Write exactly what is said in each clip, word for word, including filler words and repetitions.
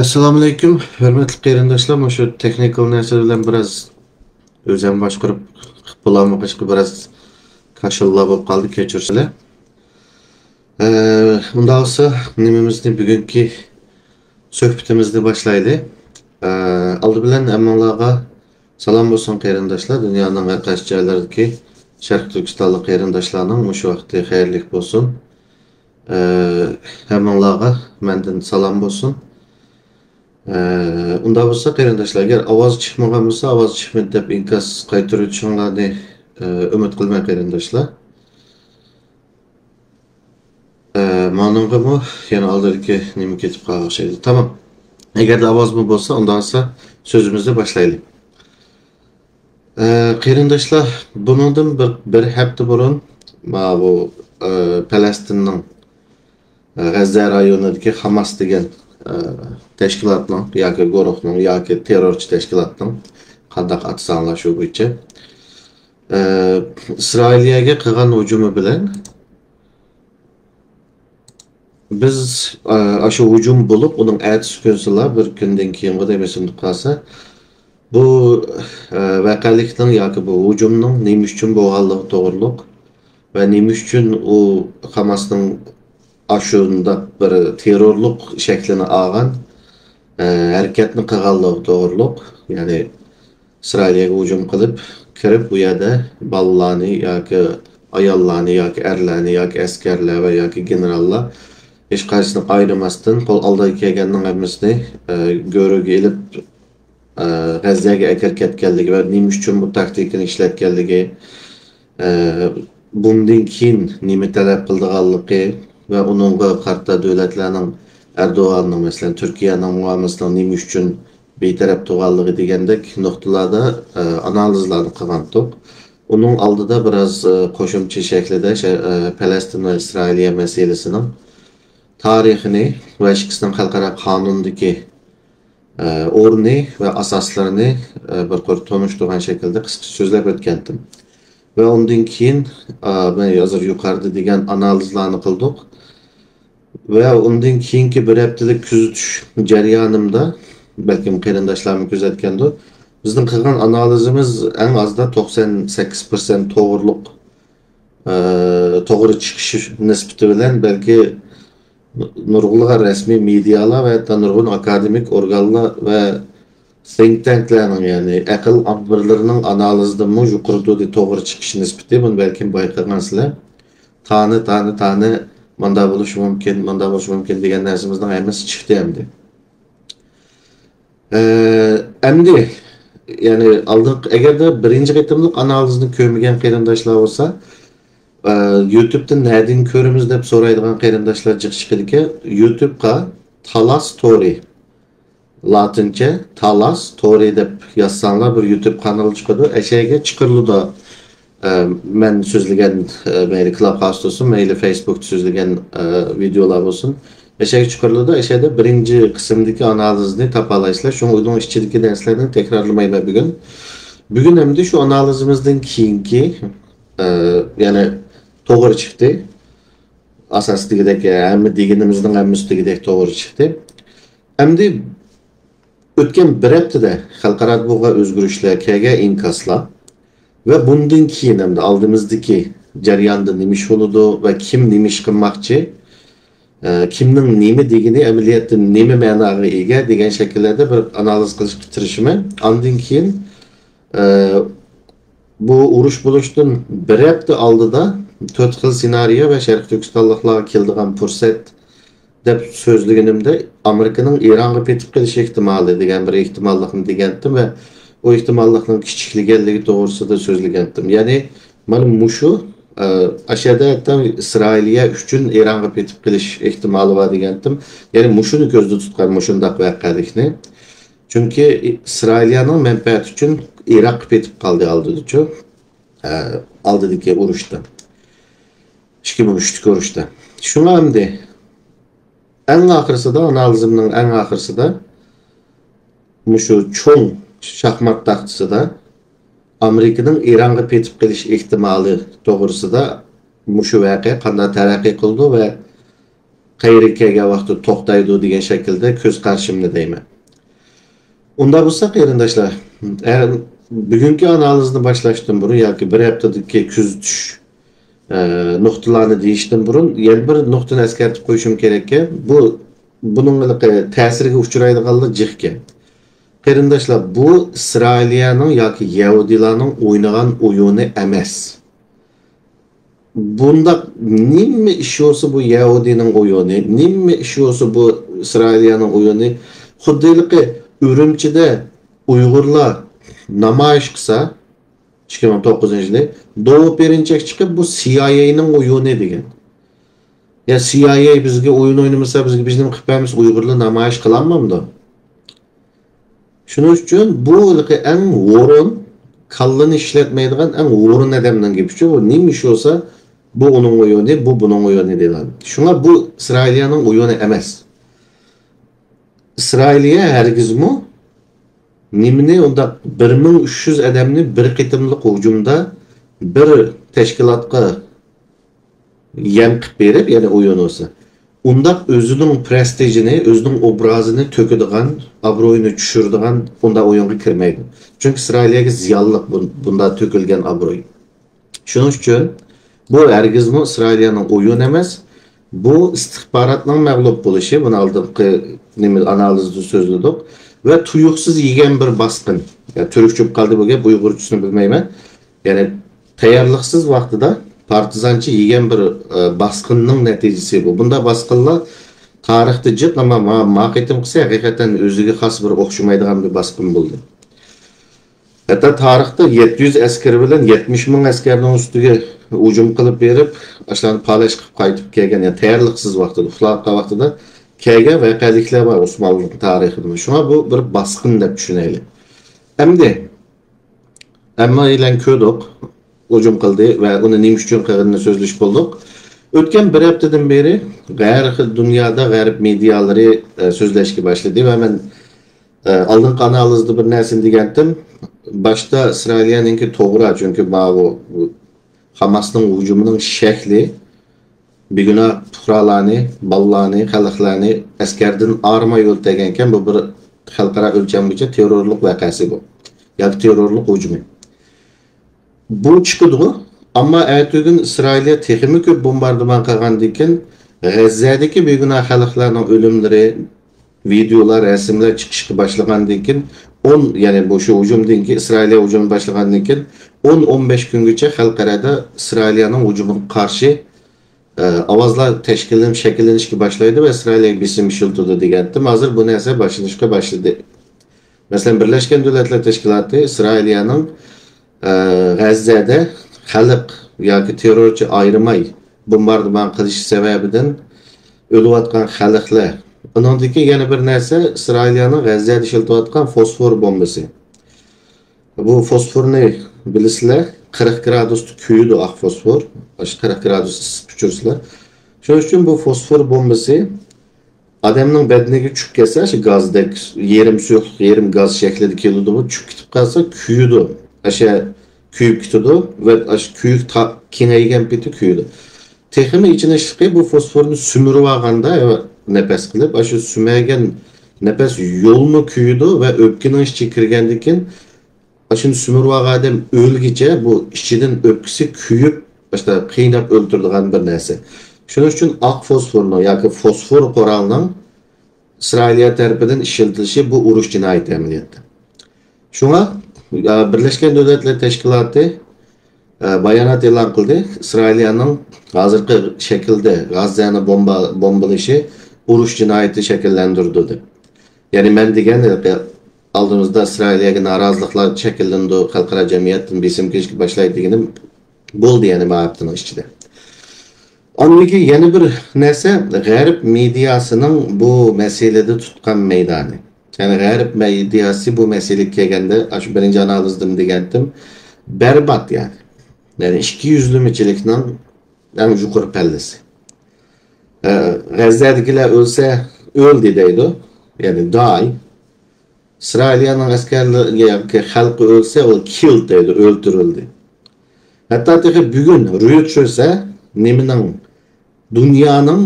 ئەسسالامۇئەلەيكۇم، ھۆرمەتلىك قېرىنداشلار. مۇشۇ تېخنىكال نەرسە بىلەن بىراز ئۆزۈم باشقۇرۇپ بولالمىغاچقا بىراز كاشىللا بولۇپ قالدى، كەچۈرسىلەر. ئە، ئۇنداق بولسا نېمىمىزنى، بۈگۈنكى سۆھبىتىمىزنى باشلايلى. ئە، ئالدى بىلەن ھەممىڭلارغا سالام بولسۇن قېرىنداشلار. دۇنيانىڭ ھەر قايسى جايلىرىدىكى شەرقىي تۈركىستانلىق قېرىنداشلارنىڭ مۇشۇ ۋاقتى خەيرلىك بولسۇن. ئە، ھەممىڭلارغا مەندىن سالام بولسۇن. ئە، ئۇنداق بولسا قېرىنداشلار، ئەگەر ئاۋاز چىقمىغان بولسا، ئاۋاز چىقمىدى دەپ ئىنكاس قايتۇرۇۋېتىشىڭلارنى، ئە، ئۈمىد قىلىمەن قېرىنداشلار. ئە، مانىڭغىمۇ يەنە ئالدىدىكى نېمە كېتىپ قالغان ئوخشايدۇ. تامام. ئەگەردە ئاۋازمۇ بولسا، ئۇنداق بولسا سۆزىمىزنى باشلايلى. ئە، قېرىنداشلار، بۇنىڭدىن بىر، بىر ھەپتە بۇرۇن ماۋۇ، ئە، پەلەستىننىڭ، ئە، غەززە رايونىدىكى خاماس دېگەن، ئە، تەشكىلاتنىڭ ياكى گۇرۇھنىڭ ياكى تېررورچى تەشكىلاتنىڭ، قانداق ئاتىساڭلار شۇ بويىچە، ئە، ئىسرائىلىيەگە قىلغان ھۇجۇمى بىلەن بىز، ئە، ئاشۇ ھۇجۇم بولۇپ، ئۇنىڭ ئەتىسى كۈنسىلا، بىر كۈندىن كېيىنغۇ دەيمەن، ئېسىمدە قالسا، بۇ، ئە، ۋەقەلىكنىڭ ياكى بۇ ھۇجۇمنىڭ نېمە ئۈچۈن بولغانلىقى توغرۇلۇق ۋە نېمە ئۈچۈن ئۇ خاماسنىڭ ئاشۇنداق بىر تېررورلۇق شەكلىنى ئالغان، ئە، ھەرىكەتنى قىلغانلىقى توغرۇلۇق، يەنى ئىسرائىلىيەگە ھۇجۇم قىلىپ كىرىپ، بۇ يەردە بالىلارنى ياكى ئاياللارنى ياكى ئەرلەرنى ياكى ئەسكەرلەر ۋە ياكى گېنېراللار ھېچقايسىسىنى ئايرىماستىن، قول ئالدىغا كەلگەننىڭ ھەممىسىنى، ئە، گۆرۈگە ئېلىپ، ئە، غەززەگە ئەكىرىپ كەتكەنلىكى ۋە نېمە ئۈچۈن بۇ تاكتىكىنى ئىشلەتكەنلىكى، ئە، بۇندىن كېيىن نېمە تەلەپ قىلىدىغانلىقى ۋە ئۇنىڭغا قارىتا دۆلەتلەرنىڭ، ئەردوغاننىڭ، مەسىلەن، تۈركىيەنىڭ مۇئامىلىسىنىڭ نېمە ئۈچۈن بىتەرەپ تۇرغانلىقى دېگەندەك نۇقتىلاردا، ئە، ئانالىزلارنى قىلغانتۇق. ئۇنىڭ ئالدىدا بىراز، ئە، قوشۇمچە شەكلىدە شە-، ئە، پەلەستىن ۋە ئىسرائىلىيە مەسىلىسىنىڭ تارىخىنى ۋە ئىككىسىنىڭ خەلقئارا قانۇندىكى، ئە، ئورنى ۋە ئاساسلىرىنى، ئە، بىر قۇر تونۇشتۇرغان شەكىلدە قىسقىچە سۆزلەپ ئۆتكەنتىم. ۋە ئۇندىن كېيىن، ئا، مەن ھازىر يۇقىرىدا دېگەن ئانالىزلارنى قىلدۇق. ۋە ئۇندىن كېيىنكى بىر ھەپتىلىك كۆزىتىش جەريانىمدا، بەلكىم قېرىنداشلارمۇ كۆزەتكەندۇ، بىزنىڭ قىلغان ئانالىزىمىز ئەڭ ئازدا توقسان سەككىز پىرسەنت توغرىلىق، ئە، توغرا چىقىش نىسبىتى بىلەن بەلكى نۇرغۇنلىغان رەسمىي مېدىيالار ۋە ھەتتا نۇرغۇن ئاكادېمىك ئورگانلار ۋە think تانكلارنىڭ، يەنى ئەقىل ئامبىرلىرىنىڭ ئانالىزىدىنمۇ يۇقىرى تۇردى توغرا چىقىش نىسبىتى. بۇنى بەلكىم بايقىغانسىلەر. تانى، تانى، تانى، ماندا بولۇشى مۇمكىن، ماندا بولۇشى مۇمكىن دېگەن نەرسىمىزنىڭ ھەممىسى چىقتى ئەمدى. ئە، ئەمدى، يەنى ئالدىنقى، ئەگەردە بىرىنچى قېتىملىق ئانالىزنى كۆرمىگەن قېرىنداشلار بولسا، ئە، يۇتۇبتىن نەدىن كۆرىمىز دەپ سورايدىغان قېرىنداشلار جىق چىقىدىكەن. يۇتۇبقا تالاس تورى، لاتىنچە تالاس تورى دەپ يازساڭلار، بىر يۇتۇب قانىلى چىقىدۇ. ئەشەگە چىقىرىلىدۇ. ئە، مەن سۆزلىگەن، ئە، مەيلى كلاب ھاۋستا بولسۇن، مەيلى فېيسبۇكتا سۆزلىگەن، ئە، ۋىدېئولار بولسۇن. ئەشەگە چىقىرىلىدۇ. ئەشەدە بىرىنچى قىسىمدىكى ئانالىزنى تاپالايسىلەر. شۇڭا ئۇنىڭ ئىچىدىكى نەرسىلەرنى تەكرارلىمايمەن بۈگۈن. بۈگۈن ئەمدى شۇ ئانالىزىمىزدىن كېيىنكى، ئە، يەنى توغرا چىقتى. ئاساسىدىكىدەك، ھەممە دېگىنىمىزنىڭ ھەممىسى دېگۈدەك توغرا چىقتى. ئەمدى ئۆتكەن بىر ھەپتىدە خەلقئارادا بولغان ئۆزگىرىشلەر، كەلگەن ئىنكاسلار ۋە بۇندىن كېيىن ئەمدى ئالدىمىزدىكى جەرياندا نېمە ئىش بولىدۇ ۋە كىم نېمە ئىش قىلماقچى، ئە، كىمنىڭ نېمە دېگىنى ئەمەلىيەتتە نېمە مەناغا ئىگە دېگەن شەكىللەردە بىر ئانالىز قىلىشقا تىرىشىمەن. ئاندىن كېيىن، ئە، بۇ ئۇرۇش بولۇشتىن بىر ھەپتە ئالدىدا تۆت خىل سېنارىيو ۋە شەرقىي تۈركىستانلىقلارغا كېلىدىغان پۇرسەت دەپ سۆزلىگىنىمدە، ئامېرىكىنىڭ ئىرانغا پېتىپ قېلىش ئېھتىمالى دېگەن بىر ئېھتىماللىقنى دېگەنتىم ۋە ئۇ ئېھتىماللىقنىڭ كىچىكلىگەنلىكى توغرىسىدا سۆزلىگەنتىم. يەنى مانا مۇشۇ، ئە، ئاشەدە ھەتتا ئىسرائىلىيە ئۈچۈن ئىرانغا پېتىپ قېلىش ئېھتىمالى بار دېگەنتىم. يەنى مۇشۇنى كۆزدە تۇتقان مۇشۇنداق ۋەقەلىكنى. چۈنكى ئىسرائىلىيەنىڭ مەنپەئەتى ئۈچۈن ئىراققا پېتىپ قالدى ئالدىدىچۇ. ئە، ئالدىدىكى ئۇرۇشتا. ئىككى مىڭ ئۈچتىكى ئۇرۇشتا. شۇڭا ئەمدى ئەڭ ئاخىرسىدا، ئانالىزىمنىڭ ئەڭ ئاخىرسىدا مۇشۇ چوڭ شاھمات تاختىسىدا ئامېرىكىنىڭ ئىرانغا پېتىپ قېلىش ئېھتىمالى توغرىسىدا مۇشۇ ۋەقە قانداق تەرەققىي قىلىدۇ ۋە قەيەرگە كەلگەن ۋاقىتتا توختايدۇ دېگەن شەكىلدە كۆز قارىشىمنى دەيمەن. ئۇنداق بولسا، قېرىنداشلار، ئە، بۈگۈنكى ئانالىزنى باشلاشتىن بۇرۇن ياكى بىر ھەپتىدىكى كۆزىتىش، ئە، نۇقتىلارنى دېيىشتىن بۇرۇن يەنە بىر نۇقتىنى ئەسكەرتىپ قويۇشۇم كېرەككەن. بۇ، بۇنىڭ ھېلىقى تەسىرىگە ئۇچرايدىغانلار جىقكەن. قېرىنداشلار، بۇ ئىسرائىلىيەنىڭ ياكى يەھۇدىيلارنىڭ ئوينىغان ئويۇنى ئەمەس. بۇنداق نېمە ئىش بولسا، بۇ يەھۇدىينىڭ ئويۇنى، نېمە ئىش بولسا، بۇ ئىسرائىلىيەنىڭ ئويۇنى. خۇددى ھېلىقى ئۈرۈمچىدە ئۇيغۇرلار نامايىش قىلسا، ئىككى مىڭ توققۇزىنچى يىلى دوۋا پېرىنچەك چىقىپ، بۇ سىئايئېينىڭ ئويۇنى دېگەن. يا سىئايئېي بىزگە ئويۇن ئوينىمىسا، بىزگە بىز نېمە قىلىپ بەرمىسە، ئۇيغۇرلار نامايىش قىلالمامدۇ؟ شۇنىڭ ئۈچۈن بۇ ھېلىقى ئەڭ ھۇرۇن، كاللىنى ئىشلەتمەيدىغان ئەڭ ھۇرۇن ئادەمنىڭ گېپىچۇ، بۇ نېمە ئىش بولسا، بۇ ئۇنىڭ ئويۇنى، بۇ بۇنىڭ ئويۇنى دەيدىغان. شۇڭا بۇ ئىسرائىلىيەنىڭ ئويۇنى ئەمەس. ئىسرائىلىيە ھەرگىزمۇ نېمىنى ئۇنداق بىر مىڭ ئۈچ يۈز ئادەمنى بىر قېتىملىق ھۇجۇمدا بىر تەشكىلاتقا يەم قىلىپ بېرىپ، يەنى ئويۇن بولسا، ئۇنداق ئۆزىنىڭ پرېستىژىنى، ئۆزىنىڭ ئوبرازىنى تۆكىدىغان، ئابرۇيىنى چۈشۈرىدىغان ئۇنداق ئويۇنغا كىرمەيدۇ. چۈنكى ئىسرائىلىيەگە زىيانلىق بۇ-، بۇنداق تۆكۈلگەن ئابرۇي. شۇنىڭ ئۈچۈن بۇ ھەرگىزمۇ ئىسرائىلىيەنىڭ ئويۇنى ئەمەس، بۇ ئىستىخباراتنىڭ مەغلۇپ بولۇشى، بۇنى ئالدىنقى نېمە ئانالىزدا سۆزلىدۇق. ۋە تۇيۇقسىز يېگەن بىر باسقىن. يا تۈركچە بولۇپ قالدى بۇ گەپ، ئۇيغۇرچىسىنى بىلمەيمەن. يەنى تەييارلىقسىز ۋاقتىدا پارتىزانچە يېگەن بىر، ئە، باسقىننىڭ نەتىجىسى بۇ. بۇنداق باسقىنلار تارىختا جىق، ئەمما ما-، ما قېتىمقىسى ھەقىقەتەن ئۆزىگە خاس بىر ئوخشىمايدىغان بىر باسقىن بولدى. ھەتتا تارىختا يەتتە يۈز ئەسكەر بىلەن يەتمىش مىڭ ئەسكەرنىڭ ئۈستىگە ھۇجۇم قىلىپ بېرىپ، ئاشۇلارنى پالەچ قىلىپ قايتىپ كەلگەن، يەنى تەييارلىقسىز ۋاقتىدا، ئۇخلاۋاتقان ۋاقتىدا كەلگەن ۋەقەلىكلەر بار ئوسمانلىنىڭ تارىخىدا. شۇڭا بۇ بىر باسقىن دەپ چۈشىنەيلى. ئەمدى ھەممەيلەن كۆردۇق، ھۇجۇم قىلدى ۋە ئۇنى نېمە ئۈچۈن قىلغىنىنى سۆزلىشىپ بولدۇق. ئۆتكەن بىر ھەپتىدىن بېرى ھەر خىل دۇنيادا غەرب مېدىيالىرى، ئە، سۆزلەشكە باشلىدى ۋە مەن، ئە، ئالدىنقى ئانالىزدا بىر نەرسىنى دېگەنتىم. باشتا ئىسرائىلىيەنىڭكى توغرا، چۈنكى ماۋۇ خاماسنىڭ ھۇجۇمىنىڭ شەكلى بىگۇناھ پۇقرالارنى، بالىلارنى، خەلقلەرنى ئەسكەردىن ئايرىماي ئۆلتۈرگەنكەن، بۇ بىر خەلقئارا ئۆلچەم بويىچە تېررورلۇق ۋەقەسى بۇ. ياكى تېررورلۇق ھۇجۇمى. بۇ چىقىدىغۇ. ئەمما ئەتىگۈن ئىسرائىلىيە تېخىمۇ كۆپ بومباردىمان قىلغاندىن كېيىن، غەززەدىكى بىگۇناھ خەلقلەرنىڭ ئۆلۈملىرى، ۋىدېئولار، رەسىملەر چىقىشقا باشلىغاندىن كېيىن، ئون، يەنى بۇ شۇ ھۇجۇمدىن كېيىن، ئىسرائىلىيە ھۇجۇمنى باشلىغاندىن كېيىن، ئون، ئون بەش كۈنگىچە خەلقئارادا ئىسرائىلىيەنىڭ ھۇجۇمىغا قارشى، ئە، ئاۋازلار تەشكىللىنىپ، شەكىللىنىشكە باشلايدۇ ۋە ئىسرائىلىيەگە بېسىم ئىشلىتىدۇ دېگەنتىم. ھازىر بۇ نەرسە باشلىنىشقا باشلىدى. مەسىلەن، بىرلەشكەن دۆلەتلەر تەشكىلاتى ئىسرائىلىيەنىڭ، ئە، غەززەدە خەلق ياكى تېررورچى ئايرىماي بومباردىمان قىلىشى سەۋەبىدىن ئۆلۈۋاتقان خەلقلەر. ئۇنىڭدىكى يەنە بىر نەرسە، ئىسرائىلىيەنىڭ غەززەدە ئىشلىتىۋاتقان فوسفور بومبىسى. بۇ فوسفورنى بىلىسىلەر، قىرىق گرادۇستا كۆيىدۇ ئاق فوسفور. ئاشۇ قىرىق گرادۇس ئىسسىپ ئۇچۇرسىلەر. شۇنىڭ ئۈچۈن بۇ فوسفور بومبىسى ئادەمنىڭ بەدىنىگە چۈشۈپ كەتسە، شۇ گازدەك يېرىم سۇيۇقلۇق، يېرىم گاز شەكلىدە كېلىدۇ. بۇ چۈشۈپ كېتىپ قالسا، كۆيىدۇ. ئاشۇ كۆيۈپ كېتىدۇ ۋە ئاشۇ كۆيۈك تا-، كېڭەيگەن پېتى كۆيىدۇ. تېخىمۇ ئېچىنىشلىقى، بۇ فوسفورنى سۈمۈرۈۋالغاندا، نەپەس قىلىپ، ئاشۇ سۈمۈرگەن نەپەس يولمۇ كۆيىدۇ ۋە ئۆپكىنىڭ ئىچىگە كىرگەندىن كېيىن، ئاشۇنى سۈمۈرۈۋالغان ئادەم ئۆلگىچە بۇ ئىچىدىن ئۆپكىسى كۆيۈپ، ئاشۇنداق قىيناپ ئۆلتۈرىدىغان بىر نەرسە. شۇنىڭ ئۈچۈن ئاق فوسفورنىڭ ياكى فوسفور قورالنىڭ ئىسرائىلىيە تەرىپىدىن ئىشلىتىلىشى بۇ ئۇرۇش جىنايىتى ئەمەلىيەتتە. شۇڭا، ئە، بىرلەشكەن دۆلەتلەر تەشكىلاتى، ئە، بايانات ئېلان قىلدى. ئىسرائىلىيەنىڭ ھازىرقى شەكىلدە غەززەنى بومبا-، بومبىلىشى ئۇرۇش جىنايىتى شەكىللەندۈرىدۇ دەپ. يەنى مەن دېگەن، ئالدىمىزدا ئىسرائىلىيەگە نارازىلىقلار شەكىللىنىدۇ، خەلقئارا جەمئىيەتتىن بېسىم كېلىشكە باشلايدۇ دېگىنىم بولدى، يەنى ما ھەپتىنىڭ ئىچىدە. ئاندىن كېيىن يەنە بىر نەرسە، غەرب مېدىياسىنىڭ بۇ مەسىلىدە تۇتقان مەيدانى. يەنى غەرب مېدىياسى بۇ مەسىلىگە كەلگەندە، ئاشۇ بىرىنچى ئانالىزدىمۇ دېگەنتىم، بەربات يەنى. يەنى ئىككى يۈزلىمىچىلىكنىڭ ئەڭ يۇقىرى پەللىسى. ئە، غەززەدىكىلەر ئۆلسە، ئۆلدى دەيدۇ. يەنى die. ئىسرائىلىيەنىڭ ئەسكەرلىرى ياكى خەلقى ئۆلسە، ئۇ killed دەيدۇ، ئۆلتۈرۈلدى. ھەتتا تېخى بۈگۈن رويتېرس نېمىنىڭ، دۇنيانىڭ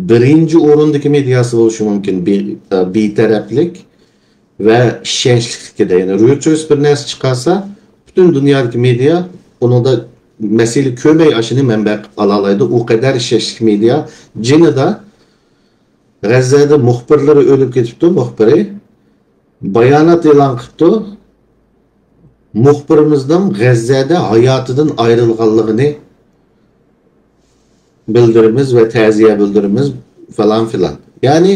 بىرىنچى ئورۇندىكى مېدىياسى بولۇشى مۇمكىن. بى-، ئە، بىتەرەپلىك ۋە ئىشەنچلىكلىكىدە. يەنى رويتېرس بىر نەرسە چىقارسا، پۈتۈن دۇنيادىكى مېدىيا ئۇنىڭدا مەسىلە كۆرمەي ئاشۇنى مەنبە قىلىپ ئالالايدۇ. ئۇ قەدەر ئىشەنچلىك مېدىيا. جېنىدا غەززەدە مۇخبىرلىرى ئۆلۈپ كېتىپتۇ، مۇخبىرى. بايانات ئېلان قىپتۇ. مۇخبىرىمىزنىڭ غەززەدە ھاياتىدىن ئايرىلغانلىقىنى بىلدۈرىمىز ۋە تەزىيە بىلدۈرىمىز، فالان فىلان. يەنى،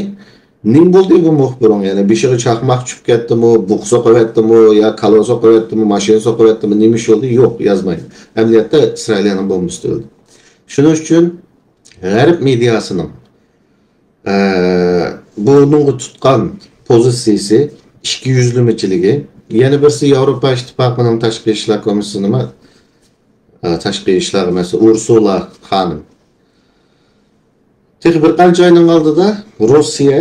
نېمە بولدى بۇ مۇخبىرنىڭ؟ يەنى بېشىغا چاقماق چۈشۈپ كەتتىمۇ، بۇق سوقۇۋەتتىمۇ، يا كاللا سوقۇۋەتتىمۇ، ماشىنا سوقۇۋەتتىمۇ، نېمە ئىش بولدى؟ يوق، يازمايدۇ. ئەمەلىيەتتە ئىسرائىلىيەنىڭ بومبىسى تۈگۈلدى. شۇنىڭ ئۈچۈن غەرب مېدىياسىنىڭ، ئە، بۇنىڭغا تۇتقان پوزىتسىيىسى، ئىككى يۈزلىمىچىلىكى. يەنە بىرسى ياۋروپا ئىتتىپاقىنىڭ تاشقى ئىشلار كومىسسىيىسى نېمە؟ ئە، تاشقى ئىشلار مەسئۇلى ئۇرسۇلا خانىم. تېخى بىر قانچە ئاينىڭ ئالدىدا روسىيە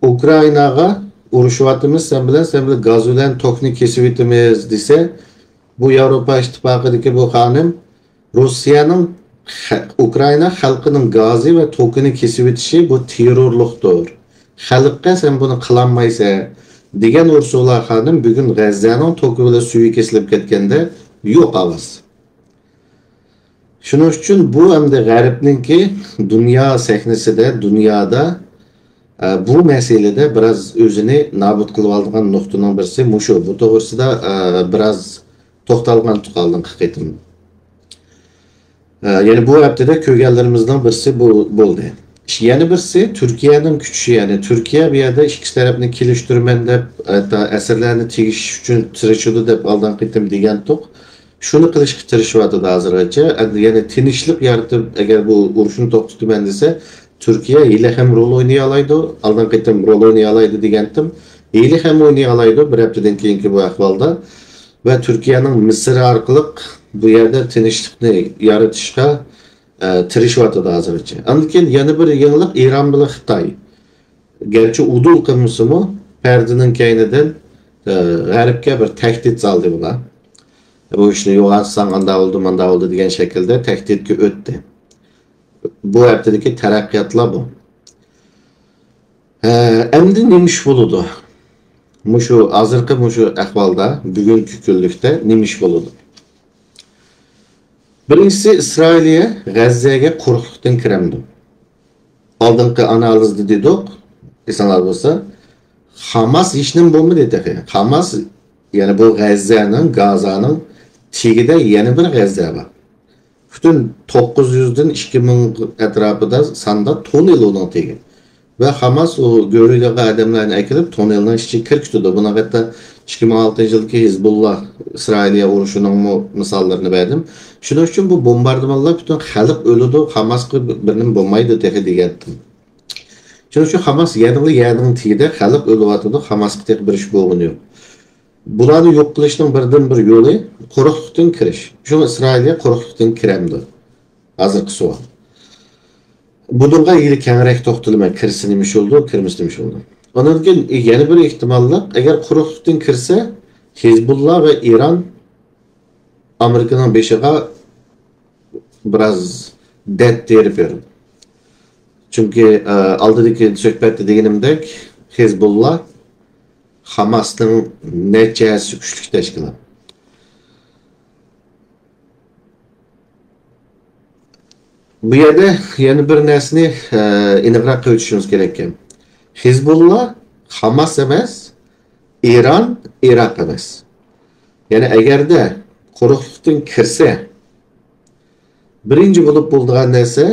ئۇكرائىناغا ئۇرۇشۇۋاتىمىز، سەن بىلەن، سەن بىلەن گاز بىلەن توكنى كېسىۋېتىمىز دېسە، بۇ ياۋروپا ئىتتىپاقىدىكى بۇ خانىم روسىيەنىڭ خە-، ئۇكرائىنا خەلقىنىڭ گازى ۋە توكىنى كېسىۋېتىشى بۇ تېررورلۇقتۇر. خەلققە سەن بۇنى قىلالمايسەن دېگەن ئۇرسۇلا خانىم بۈگۈن غەززەنىڭ توكى بىلەن سۈيى كېسىلىپ كەتكەندە يوق ئاۋاز. شۇنىڭ ئۈچۈن بۇ ئەمدى غەربنىڭكى دۇنيا سەھنىسىدە، دۇنيادا، ئە، بۇ مەسىلىدە بىراز ئۆزىنى نابۇت قىلىۋالىدىغان نۇقتىنىڭ بىرسى مۇشۇ. بۇ توغرىسىدا، ئە، بىراز توختالغان تۇتقانلىق قېتىم. ئە، يەنى بۇ ھەپتىدە كۆرگەنلىرىمىزنىڭ بىرسى بۇ بولدى. يەنە بىرسى تۈركىيەنىڭ كۈچى، يەنى تۈركىيە بۇ يەردە ئىككى تەرەپنى كېلىشتۈرىمەن دەپ، ھەتتا ئەسىرلەرنى تېگىشىش ئۈچۈن تىرىشىدۇ دەپ ئالدىنقى قېتىم دېگەنتۇق. شۇنى قىلىشقا تىرىشىۋاتىدۇ ھازىرغىچە. ئەمدى يەنە تىنچلىق يارىتىپ، ئەگەر بۇ ئۇرۇشنى توختىتىمەن دېسە، تۈركىيە ھېلىھەم رول ئوينىيالايدۇ. ئالدىنقى قېتىم رول ئوينىيالايدۇ دېگەنتىم. ھېلىھەم ئوينىيالايدۇ بىر ھەپتىدىن كېيىنكى بۇ ئەھۋالدا. ۋە تۈركىيەنىڭ مىسىر ئارقىلىق بۇ يەردە تىنچلىقنى يارىتىشقا، ئە، تىرىشىۋاتىدۇ ھازىرغىچە. ئاندىن كېيىن يەنە بىر يېڭىلىق ئىران بىلەن خىتاي. گەرچە ئۇدۇل قىلمىسىمۇ، پەردىنىڭ كەينىدىن، ئە، غەربكە بىر تەھدىت سالدى بۇلار. بۇ ئىشنى يوغان قىلساڭ ئاندا بولىدۇ، ماندا بولىدۇ دېگەن شەكىلدە تەھدىتكە ئۆتتى. بۇ ھەپتىدىكى تەرەققىياتلار بۇ. ھە، ئەمدى نېمە ئىش بولىدۇ؟ مۇشۇ ھازىرقى مۇشۇ ئەھۋالدا، بۈگۈنكى كۈنلۈكتە نېمە ئىش بولىدۇ؟ بىرىنچىسى، ئىسرائىلىيە غەززەگە قۇرۇقلۇقتىن كىرەمدۇ؟ ئالدىنقى ئانالىزدا دېدۇق، ئېسىڭلار بولسا، خاماس ھېچنېمە بولمىدى تېخى. خاماس، يەنى بۇ غەززەنىڭ، گازانىڭ تېگىدە يەنە بىر غەززە بار. پۈتۈن توققۇز يۈزدىن ئىككى مىڭ ئەتراپىدا ساندا توننېل ئۇنىڭ تېگى. ۋە خاماس ئۇ گۆرۈگەغا ئادەملەرنى ئەكېلىپ، توننېلنىڭ ئىچىگە كىركۈتىدۇ. بۇنىڭغا ھەتتا ئىككى مىڭ ئالتىنچى يىلدىكى ھېزبۇللا ئىسرائىلىيە ئۇرۇشىنىڭمۇ مىساللىرىنى بەردىم. شۇنىڭ ئۈچۈن بۇ بومباردىمانلار پۈتۈن خەلق ئۆلىدۇ، خاماسقا بىر نېمە بولمايدۇ تېخى دېگەنتىم. شۇنىڭ ئۈچۈن خاماس يەنىلا يەرنىڭ تېگىدە خەلق ئۆلۈۋاتىدۇ، خاماسقا تېخى بىر ئىش بولغىنى يوق. بۇلارنى يوق قىلىشنىڭ بىردىن بىر يولى قۇرۇقلۇقتىن كىرىش. شۇڭا ئىسرائىلىيە قۇرۇقلۇقتىن كىرەمدۇ؟ ھازىرقى سوئال. بۇنىڭغا ھېلى كەڭرەك توختىلىمەن، كىرسە نېمە ئىش بولىدۇ، كىرمىسە نېمە ئىش بولىدۇ. ئۇنىڭدىن كېيىن يەنە بىر ئېھتىماللىق، ئەگەر قۇرۇقلۇقتىن كىرسە، ھېزبۇللا ۋە ئىران ئامېرىكىنىڭ بېشىغا بىراز دەرد تېرىپ بېرىدۇ. چۈنكى، ئە، ئالدىدىكى سۆھبەتتە دېگىنىمدەك، ھېزبۇللا خاماسنىڭ نەچچە ھەسسە كۈچلۈك تەشكىلات. بۇ يەردە يەنە بىر نەرسىنى، ئە، ئېنىقراق قىلىۋېتىشىمىز كېرەككەن. ھېزبۇللا خاماس ئەمەس، ئىران، ئىراق ئەمەس. يەنى ئەگەردە قۇرۇقلۇقتىن كىرسە، بىرىنچى بولۇپ بولىدىغان نەرسە،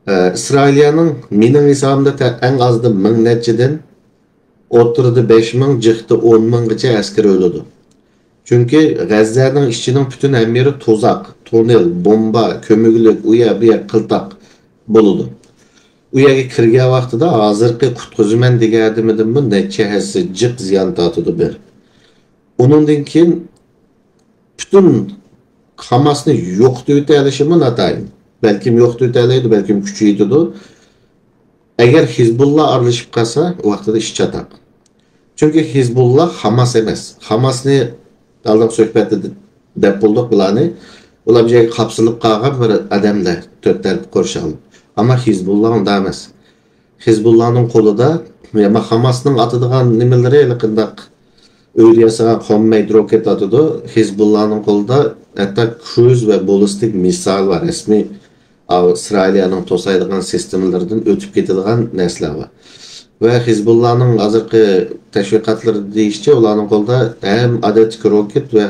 ئە، ئىسرائىلىيەنىڭ مېنىڭ ھېسابىمدا تە-، ئەڭ ئازدا مىڭ نەچچىدىن ئوتتۇرىدا بەش مىڭ، جىقتا ئون مىڭغىچە ئەسكىرى ئۆلىدۇ. چۈنكى غەززەنىڭ ئىچىنىڭ پۈتۈن ھەممە يېرى توزاق، توننېل، بومبا، كۆمۈكلۈك، ئۇ يەر، بۇ يەر قىلتاق بولىدۇ. ئۇ يەرگە كىرگەن ۋاقتىدا ھازىرقى قۇتقۇزىمەن دېگەن ئادىمىدىنمۇ نەچچە ھەسسە جىق زىيان تارتىدۇ بىر. ئۇنىڭدىن كېيىن پۈتۈن خاماسنى يوقىتىۋېتەلىشىمۇ ناتايىن. بەلكىم يوقىتىۋېتەلەيدۇ، بەلكىم كۈچىيىدۇ. ئەگەر ھېزبۇللا ئارىلىشىپ قالسا، ئۇ ۋاقتىدا ئىش چاتاق. چۈنكى ھېزبۇللا خاماس ئەمەس. خاماسنى ئالدىنقى سۆھبەتتە دەپ بولدۇق بۇلارنى. ئۇلار بىر يەرگە قاپسىلىپ قالغان بىر ئادەملەر، تۆت تەرەپ قورشاۋ. ئەمما ھىزبۇللا ئۇنداق ئەمەس. ھىزبۇللانىڭ قولىدا، يا، خاماسنىڭ ئاتىدىغان نېمىلىرى ھېلىقىنداق ئۆيدە ياسىغان homemade rocket ئاتىدۇ. ھىزبۇللانىڭ قولىدا ھەتتا كروز ۋە باللىستىك مىسسايل بار. رەسمىي ئىسرائىلىيەنىڭ توسايدىغان سىستېمىلىرىدىن ئۆتۈپ كېتىدىغان نەرسىلەر بار. ۋە ھىزبۇللانىڭ ھازىرقى تەشۋىقاتلىرى دېيىشىچە، ئۇلارنىڭ قولىدا ھەم ئادەتتىكى روكېت ۋە،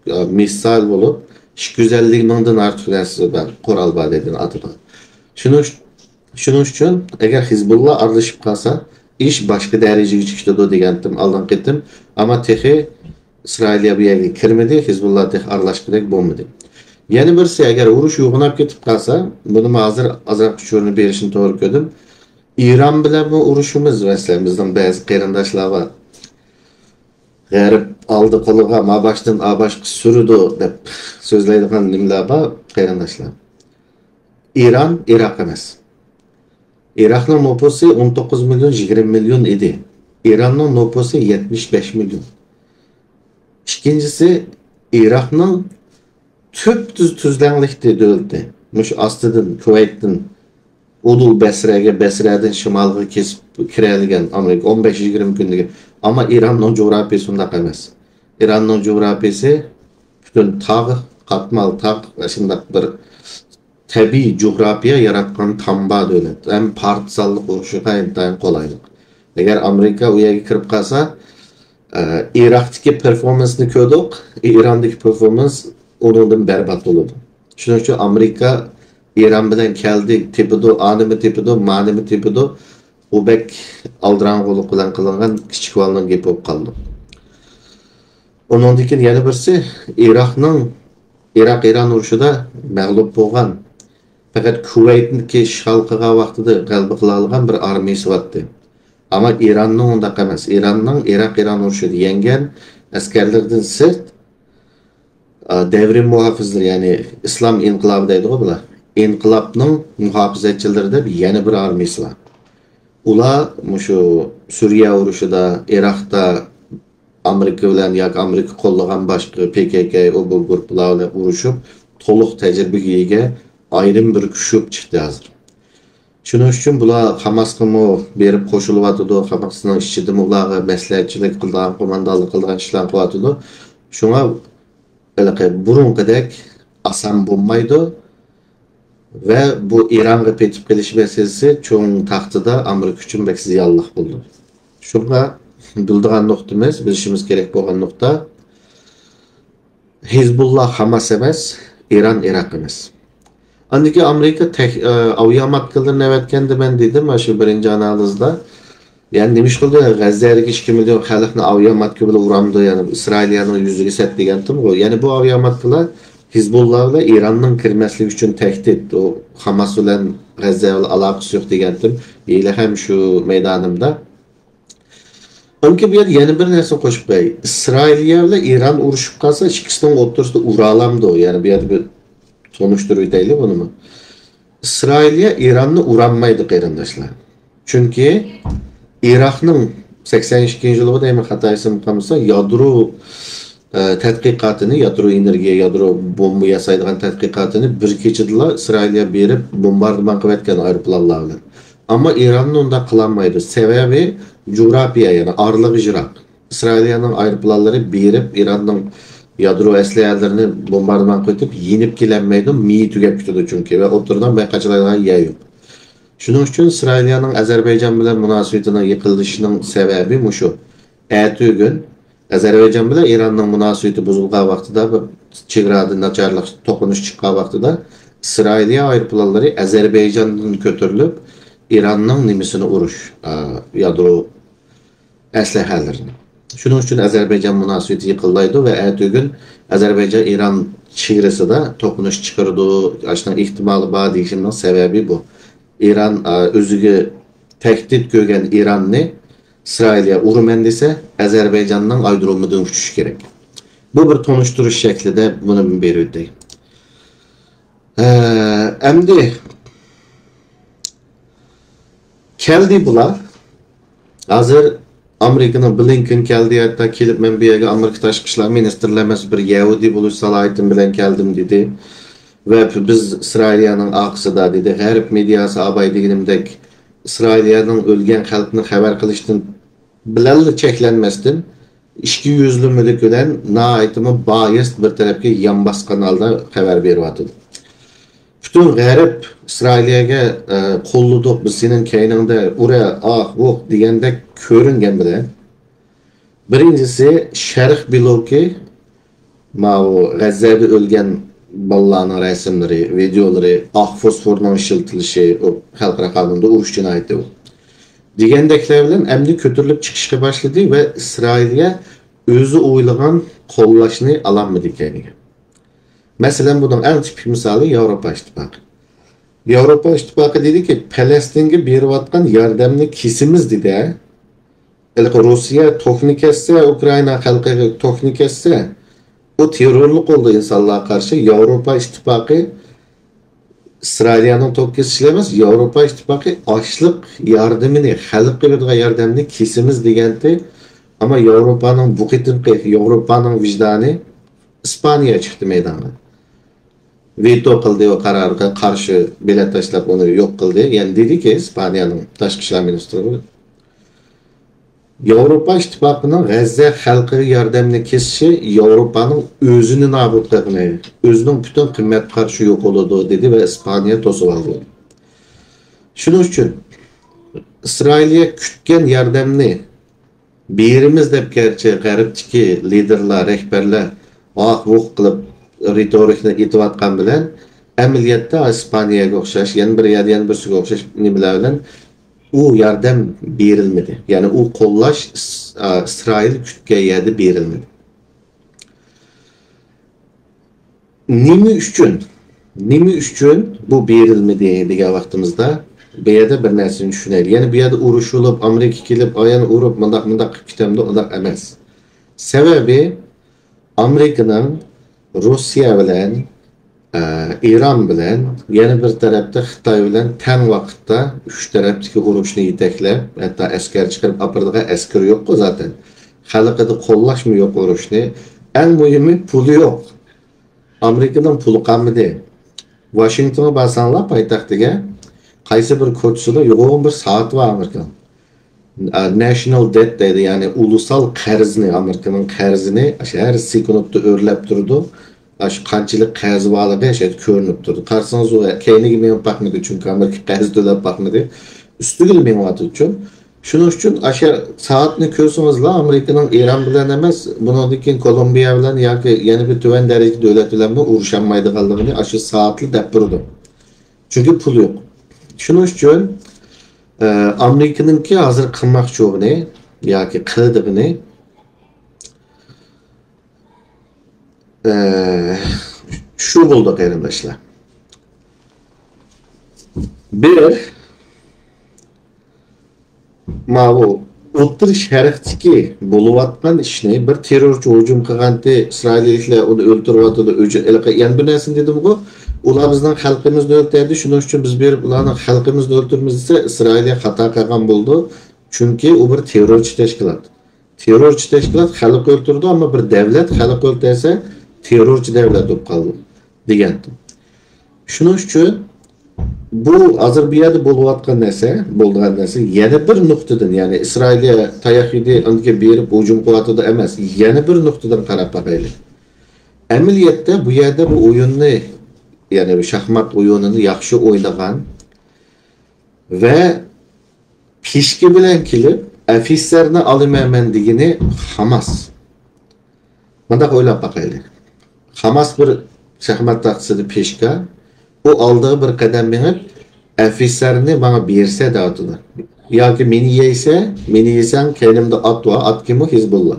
ئە، مىسسايل بولۇپ، ئىككى يۈز ئەللىك مىڭدىن ئارتۇق نەرسە بار، قورال بار دېگەن ئاتىدا. شۇنىڭ، شۇنىڭ ئۈچۈن ئەگەر ھىزبۇللا ئارىلىشىپ قالسا، ئىش باشقا دەرىجىگە چىقىدۇ دېگەنتىم ئالدىنقى قېتىم. ئەمما تېخى ئىسرائىلىيە بۇ يەرگە كىرمىدى، ھىزبۇللا تېخى ئارىلاشقۇدەك بولمىدى. يەنە بىرسى، ئەگەر ئۇرۇش يوغىناپ كېتىپ قالسا، بۇنىمۇ ھازىر ئازراق ئۇچۇرىنى بېرىشنى توغرا كۆردۈم. ئىران بىلەنمۇ ئۇرۇشىمىز، مەسىلەن، بىزنىڭ بەزى قېرىنداشلار بار. غەرب ئالدى قولىغا ما باشتىن ئا باشقا سۈرىدۇ دەپ سۆزلەيدىغان نېمىلەر بار، قېرىنداشلار. ئىران ئىراق ئەمەس. ئىراقنىڭ نوپۇسى ئون توققۇز مىليون، يىگىرمە مىليون ئىدى. ئىراننىڭ نوپۇسى يەتمىش بەش مىليون. ئىككىنچىسى، ئىراقنىڭ تۈپتۈز تۈزلەڭلىكتە دۆلىتى. مۇشۇ ئاستىدىن، كۇۋەيتتىن ئۇدۇل بەسرەگە، بەسرەدىن شىمالغا كېسىپ كىرەلىگەن ئامېرىكا ئون بەش يىگىرمە كۈندىكى. ئەمما ئىراننىڭ جۇغراپىيىسى ئۇنداق ئەمەس. ئىراننىڭ جۇغراپىيىسى پۈتۈن تاغ، قاتمال تاغ، شۇنداق بىر تەبىئىي جۇغراپىيە ياراتقان تامبا دۆلەت. ھەم پارتىزانلىق ئۇرۇشىغا ئىنتايىن قولايلىق. ئەگەر ئامېرىكا ئۇ يەرگە كىرىپ قالسا، ئە، ئىراقتىكى پېرفورمانسنى كۆردۇق، ئىراندىكى پېرفورمانس ئۇنىڭدىن بەربات بولىدۇ. شۇنىڭ ئۈچۈن ئامېرىكا ئىران بىلەن كەلدى، تېپىدۇ، ئانىمۇ تېپىدۇ، مانىمۇ تېپىدۇ. بۇ بەك ئالدىراڭغۇلۇق بىلەن قىلىنغان كىچىك بالىنىڭ گېپى بولۇپ قالىدۇ. ئۇنىڭدىن كېيىن يەنە بىرسى، ئىراقنىڭ، ئىراق-ئىران ئۇرۇشىدا مەغلۇپ بولغان، پەقەت كۇۋەيتنىكى ئىشغال قىلغان ۋاقتىدا غەلىبە قىلالىغان بىر ئارمىيىسى بارتتى. ئەمما ئىراننىڭ ئۇنداق ئەمەس. ئىراننىڭ ئىراق-ئىران ئۇرۇشىدا يەڭگەن ئەسكەرلىرىدىن سىرت، ئا، دەۋرىي مۇھاپىزلىرى، يەنى ئىسلام ئىنقىلابى دەيدىغۇ بۇلار. ئىنقىلابنىڭ مۇھاپىزەتچىلىرى دەپ يەنە بىر ئارمىيىسى بار. ئۇلار مۇشۇ سۈرىيە ئۇرۇشىدا، ئىراقتا ئامېرىكا بىلەن ياكى ئامېرىكا قوللىغان باشقا پى كې كې، ئۇ بۇ گۇرۇپپىلار بىلەن ئۇرۇشۇپ، تولۇق تەجرىبىگە ئىگە ئايرىم بىر كۈچ بولۇپ چىقتى ھازىر. شۇنىڭ ئۈچۈن بۇلار خاماسقىمۇ بېرىپ قوشۇلۇۋاتىدۇ، خاماسنىڭ ئىچىدىمۇ ئۇلارغا مەسلىھەتچىلىك قىلىدىغان، قوماندانلىق قىلىدىغان ئىشلارنى قىلىۋاتىدۇ. شۇڭا ھېلىقى بۇرۇنقىدەك ئاسان بولمايدۇ. ۋە بۇ ئىرانغا پېتىپ قېلىش مەسىلىسى چوڭ تاختىدا ئامېرىكا ئۈچۈن بەك زىيانلىق بولىدۇ. شۇڭا بىلىدىغان نۇقتىمىز، بىلىشىمىز كېرەك بولغان نۇقتا، ھىزبۇللا خاماس ئەمەس، ئىران ئىراق ئەمەس. ئاندىن كېيىن ئامېرىكا تەك-، ئە، ئاۋىياماتكىلىرىنى ئەۋەتكەندە مەن دېدىم، مانا شۇ بىرىنچى ئانالىزدا. يەنى نېمە ئىش قىلدى؟ غەززەدىكى ئىككى مىليون خەلقنى ئاۋىياماتكا بىلەن ئۇرامدۇ، يەنى ئىسرائىلىيەنىڭ يۈزىگە سەت دېگەنتىمغۇ. يەنى بۇ ئاۋىياماتكىلار ھىزبۇللا بىلەن ئىراننىڭ كىرمەسلىكى ئۈچۈن تەھدىت. ئۇ خاماس بىلەن غەززە بىلەن ئالاقىسى يوق دېگەنتىم. ھېلىھەم شۇ مەيدانىمدا. ئاندىن بۇ يەردە يەنە بىر نەرسىنى قوشۇپ قوياي. ئىسرائىلىيە بىلەن ئىران ئۇرۇشۇپ قالسا، ئىككىسىنىڭ ئوتتۇرىسىدا ئۇرالامدۇ؟ يەنى بۇ يەردە بىر تونۇشتۇرۇۋېتەيلى بۇنىمۇ. ئىسرائىلىيە ئىراننى ئۇرالمايدۇ، قېرىنداشلار. چۈنكى ئىراقنىڭ سەكسەن ئىككىنچى يىلىغۇ دەيمەن، خاتا ئېسىمدە قالمىسا، يادرو، ئە، تەتقىقاتىنى، يادرو ئېنېرگىيە، يادرو بومبا ياسايدىغان تەتقىقاتىنى بىر كېچىدىلا ئىسرائىلىيە بېرىپ بومباردىمان قىلىۋەتكەن ئايروپىلانلار بىلەن. ئەمما ئىراننى ئۇنداق قىلالمايدۇ. سەۋەبى جۇغراپىيە، يەنى ئارىلىقى يىراق. ئىسرائىلىيەنىڭ ئايروپىلانلىرى بېرىپ ئىراننىڭ يادرو ئەسلىھەلىرىنى بومباردىمان قىلىۋېتىپ يېنىپ كېلەلمەيدۇ، مېيى تۈگەپ كېتىدۇ چۈنكى ۋە ئوتتۇرىدا مەي قاچىلايدىغان يەر يوق. شۇنىڭ ئۈچۈن ئىسرائىلىيەنىڭ ئەزەربەيجان بىلەن مۇناسىۋىتىنىڭ يىقىلىشىنىڭ سەۋەبى مۇشۇ. ئەتىگۈن ئەزەربەيجان بىلەن ئىراننىڭ مۇناسىۋىتى بۇزۇلغان ۋاقتىدا، بىر چېگرادا ناچارلىق، توقۇنۇش چىققان ۋاقتىدا ئىسرائىلىيە ئايروپىلانلىرى ئەزەربەيجاندىن كۆتۈرۈلۈپ ئىراننىڭ نېمىسىنى ئۇرۇش، ئا، يادرو ئەسلىھەلىرىنى. شۇنىڭ ئۈچۈن ئەزەربەيجان مۇناسىۋىتى يېقىنلايدۇ ۋە ئەتىگۈن ئەزەربەيجان ئىران چېگرىسىدا توقۇنۇش چىقىرىدۇ، ئاشۇنىڭ ئېھتىمالى بار دېيىشىمنىڭ سەۋەبى بۇ. ئىران، ئا، ئۆزىگە تەھدىت كۆرگەن ئىراننى ئىسرائىلىيە ئۇرىمەن دېسە، ئەزەربەيجاننىڭ ئايرودرومىدىن ئۇچۇشى كېرەك. بۇ بىر تونۇشتۇرۇش شەكلىدە بۇنى بېرىۋېتەي. ھە، ئەمدى كەلدى بۇلار. ھازىر ئامېرىكىنىڭ بلىنكېن كەلدى، ھەتتا كېلىپ، مەن بۇ يەرگە ئامېرىكا تاشقى ئىشلار مىنىستىرى ئەمەس، بىر يەھۇدىي بولۇش سالاھىيىتىم بىلەن كەلدىم، دېدى. ۋە بىز ئىسرائىلىيەنىڭ ئارقىسىدا دېدى. غەرب مېدىياسى ئاباي دېگىنىمدەك ئىسرائىلىيەنىڭ ئۆلگەن خەلقنى خەۋەر قىلىشتىن بىلەنلا چەكلەنمەستىن، ئىككى يۈزلىمىلىك بىلەن ناھايىتىمۇ بايىس بىر تەرەپكە يان باسقان ھالدا خەۋەر بېرىۋاتىدۇ. پۈتۈن غەرب ئىسرائىلىيەگە، ئە، قوللىدۇق، بىز سېنىڭ كەينىڭدە، ئۇرە، ئاھ، ۋۇھ دېگەندەك كۆرۈنگەن بىلەن، بىرىنچىسى، شەرق بلوكى ماۋۇ غەززەدە ئۆلگەن بالىلارنىڭ رەسىملىرى، ۋىدېئولىرى، ئاق فوسفورنىڭ ئىشلىتىلىشى، ئۇ خەلقئارا قانۇندا ئۇرۇش جىنايىتى ئۇ. دېگەندەكلەر بىلەن ئەمدى كۆتۈرۈلۈپ چىقىشقا باشلىدى ۋە ئىسرائىلىيە ئۆزى ئويلىغان قوللاشنى ئالالمىدى كەينىگە. مەسىلەن، بۇنىڭ ئەڭ تىپىك مىسالى ياۋروپا ئىتتىپاقى. ياۋروپا ئىتتىپاقى دېدىكى، پەلەستىنگە بېرىۋاتقان ياردەمنى كېسىمىز دېدى. ھېلىقى روسىيە توكنى كەسسە، ئۇكرائىنا خەلقىگە توكنى كەسسە، ئۇ تېررورلۇق بولدى ئىنسانلارغا قارشى. ياۋروپا ئىتتىپاقى ئىسرائىلىيەنىڭ توك كېسىشىلا ئەمەس، ياۋروپا ئىتتىپاقى ئاشلىق ياردىمىنى، خەلققە بېرىدىغان ياردەمنى كېسىمىز دېگەنتى. ئەمما ياۋروپانىڭ بۇ قېتىمقى، ياۋروپانىڭ ۋىجدانى، ئىسپانىيە چىقتى مەيدانغا. ۋېتو قىلدى، ئۇ قارارغا قارشى بېلەت تاشلاپ ئۇنى يوق قىلدى. يەنى دېدىكى، ئىسپانىيەنىڭ تاشقى ئىشلار مىنىستىرى، ياۋروپا ئىتتىپاقىنىڭ غەززە خەلقىگە ياردەمنى كېسىشى ياۋروپانىڭ ئۆزىنى نابۇت قىلغىنى، ئۆزىنىڭ پۈتۈن قىممەت قارىشى يوقىلىدۇ، دېدى ۋە ئىسپانىيە توسۇۋالدى. شۇنىڭ ئۈچۈن ئىسرائىلىيە كۈتكەن ياردەمنى بېرىمىز دەپ، گەرچە غەربتىكى لىدېرلار، رەھبەرلەر ۋاھ-ۋۇھ قىلىپ رېتورىكىنى ئېيتىۋاتقان بىلەن، ئەمەلىيەتتە ئىسپانىيەگە ئوخشاش، يەنە بىر يەردە يەنە بىرسىگە ئوخشاش نېمىلەر بىلەن ئۇ ياردەم بېرىلمىدى. يەنى ئۇ قوللاش ئىس-، ئا، ئىسرائىل كۈتكەن يەردە بېرىلمىدى. نېمە ئۈچۈن؟ نېمە ئۈچۈن بۇ بېرىلمىدى دېگەن ۋاقتىمىزدا، بۇ يەردە بىر نەرسىنى چۈشىنەيلى. يەنى بۇ يەردە ئۇرۇش بولۇپ، ئامېرىكا كېلىپ، ئايان ئۇرۇپ، مۇنداق، مۇنداق قىلىپ كېتەمدۇ؟ ئۇنداق ئەمەس. سەۋەبى، ئامېرىكىنىڭ روسىيە بىلەن، ئە، ئىران بىلەن، يەنە بىر تەرەپتە خىتاي بىلەن تەڭ ۋاقىتتا ئۈچ تەرەپتىكى ئۇرۇشنى يېتەكلەپ، ھەتتا ئەسكەر چىقىرىپ ئاپىرىدىغان ئەسكىرى يوققۇ زاتەن. خەلقىدە قوللاشمۇ يوق ئۇرۇشنى. ئەڭ مۇھىمى، پۇلى يوق. ئامېرىكىنىڭ پۇلى قالمىدى. ۋاشىنگتونغا بارساڭلار، پايتەختىگە، قايسى بىر كوچىسىدا يوغان بىر سائىتى بار ئامېرىكىنىڭ. ئا، ناشنال دېت دەيدۇ، يەنى ئۇلۇسال قەرزنى، ئامېرىكىنىڭ قەرزىنى ئاشۇ ھەر سېكۇنتتا ئۆرلەپ تۇرىدۇ. ئاشۇ قانچىلىك قەرزى بارلىقى ئاشۇ يەردە كۆرۈنۈپ تۇرىدۇ. قارىسىڭىز، ئۇ كەينىگە مېڭىپ باقمىدى، چۈنكى ئامېرىكا قەرز تۆلەپ باقمىدى. ئۈستىگىلا مېڭىۋاتىدۇ. شۇنىڭ ئۈچۈن ئاشۇ سائەتنى كۆرسىڭىزلا، ئامېرىكىنىڭ ئىران بىلەن ئەمەس، بۇنىڭدىن كېيىن كولومبىيە بىلەن ياكى يەنە بىر تۆۋەن دەرىجىلىك دۆلەت بىلەنمۇ ئۇرۇشالمايدىغانلىقىنى ئاشۇ سائەتلا دەپ بېرىدۇ. چۈنكى پۇل يوق. شۇنىڭ ئۈچۈن، ئە، ئامېرىكىنىڭكى ھازىر قىلماقچى بولغىنى ياكى قىلىدىغىنى، ئە، شۇ بولدى، قېرىنداشلار. بىر، ماۋۇ ئوتتۇرا شەرقتىكى بولۇۋاتقان ئىشنى، بىر تېررورچى ھۇجۇم قىلغانتى، ئىسرائىلىيەلىكلەر ئۇنى ئۆلتۈرۈۋاتىدۇ، ئۆچۈر-، ھېلىقى يەنە بىر نەرسىنى دېدىمغۇ، ئۇلار بىزنىڭ خەلقىمىزنى ئۆلتۈردى، شۇنىڭ ئۈچۈن بىز بېرىپ ئۇلارنىڭ خەلقىمىزنى ئۆلتۈرىمىز دېسە، ئىسرائىلىيە خاتا قىلغان بولىدۇ. چۈنكى ئۇ بىر تېررورچى تەشكىلات. تېررورچى تەشكىلات خەلق ئۆلتۈرىدۇ، ئەمما بىر دەۋلەت خەلق ئۆلتۈرسە، تېررورچى دەۋلەت بولۇپ قالىدۇ، دېگەنتى. شۇنىڭ ئۈچۈن بۇ ھازىر بۇ يەردە بولۇۋاتقان نەرسە، بولىدىغان نەرسە يەنە بىر نۇقتىدىن، يەنى ئىسرائىلىيە تاياق يېدى، ئاندىن كېيىن بېرىپ ھۇجۇم قىلىۋاتىدۇ ئەمەس، يەنە بىر نۇقتىدىن قاراپ باقايلى. ئەمەلىيەتتە بۇ يەردە بۇ ئويۇننى، يەنى بۇ شاھمات ئويۇنىنى ياخشى ئوينىغان ۋە پىشكا بىلەن كېلىپ، ئەفىسەرنى ئالىمەن مەن دېگىنى خاماس. مۇنداق ئويلاپ باقايلى. خاماس بىر شاھمات تاختىسىدا پىشكا، ئۇ ئالدىغا بىر قەدەم مېڭىپ، ئەفىسەرنى ماڭا بېرسە دەۋاتىدۇ. ياكى مېنى يەيسە، مېنى يېسەڭ، كەينىمدە ئات بار، ئات كىمۇ؟ ھېزبۇللا.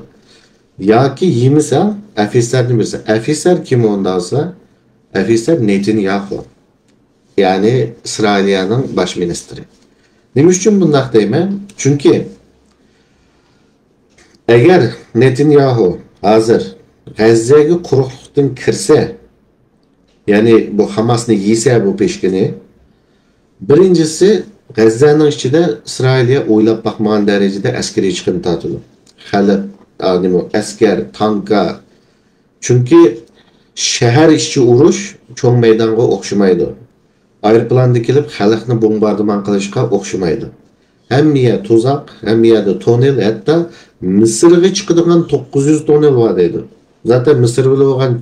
ياكى يېمىسەڭ، ئەفىسەرنى بېرسە. ئەفىسەر كىم ئۇندا دېسە، ئەفىسەر نېتانياھۇ. يەنى ئىسرائىلىيەنىڭ باش مىنىستىرى. نېمە ئۈچۈن بۇنداق دەيمەن؟ چۈنكى ئەگەر نېتانياھۇ ھازىر غەززەگە قۇرۇقلۇقتىن كىرسە، يەنى بۇ خاماسنى يېسە بۇ پىشكىنى، بىرىنچىسى، غەززەنىڭ ئىچىدە ئىسرائىلىيە ئويلاپ باقمىغان دەرىجىدە ئەسكىرىي چىقىم تارتىدۇ. خەلق، ئا، نېمە، ئەسكەر، تانكا. چۈنكى شەھەر ئىچى ئۇرۇش چوڭ مەيدانغا ئوخشىمايدۇ. ئايروپىلاندا كېلىپ خەلقنى بومباردىمان قىلىشقا ئوخشىمايدۇ. ھەممە يەر تۇزاق، ھەممە يەردە توننېل، ھەتتا مىسىرغا چىقىدىغان توققۇز يۈز توننېل بار دەيدۇ. زاتەن مىسىر بىلەن بولغان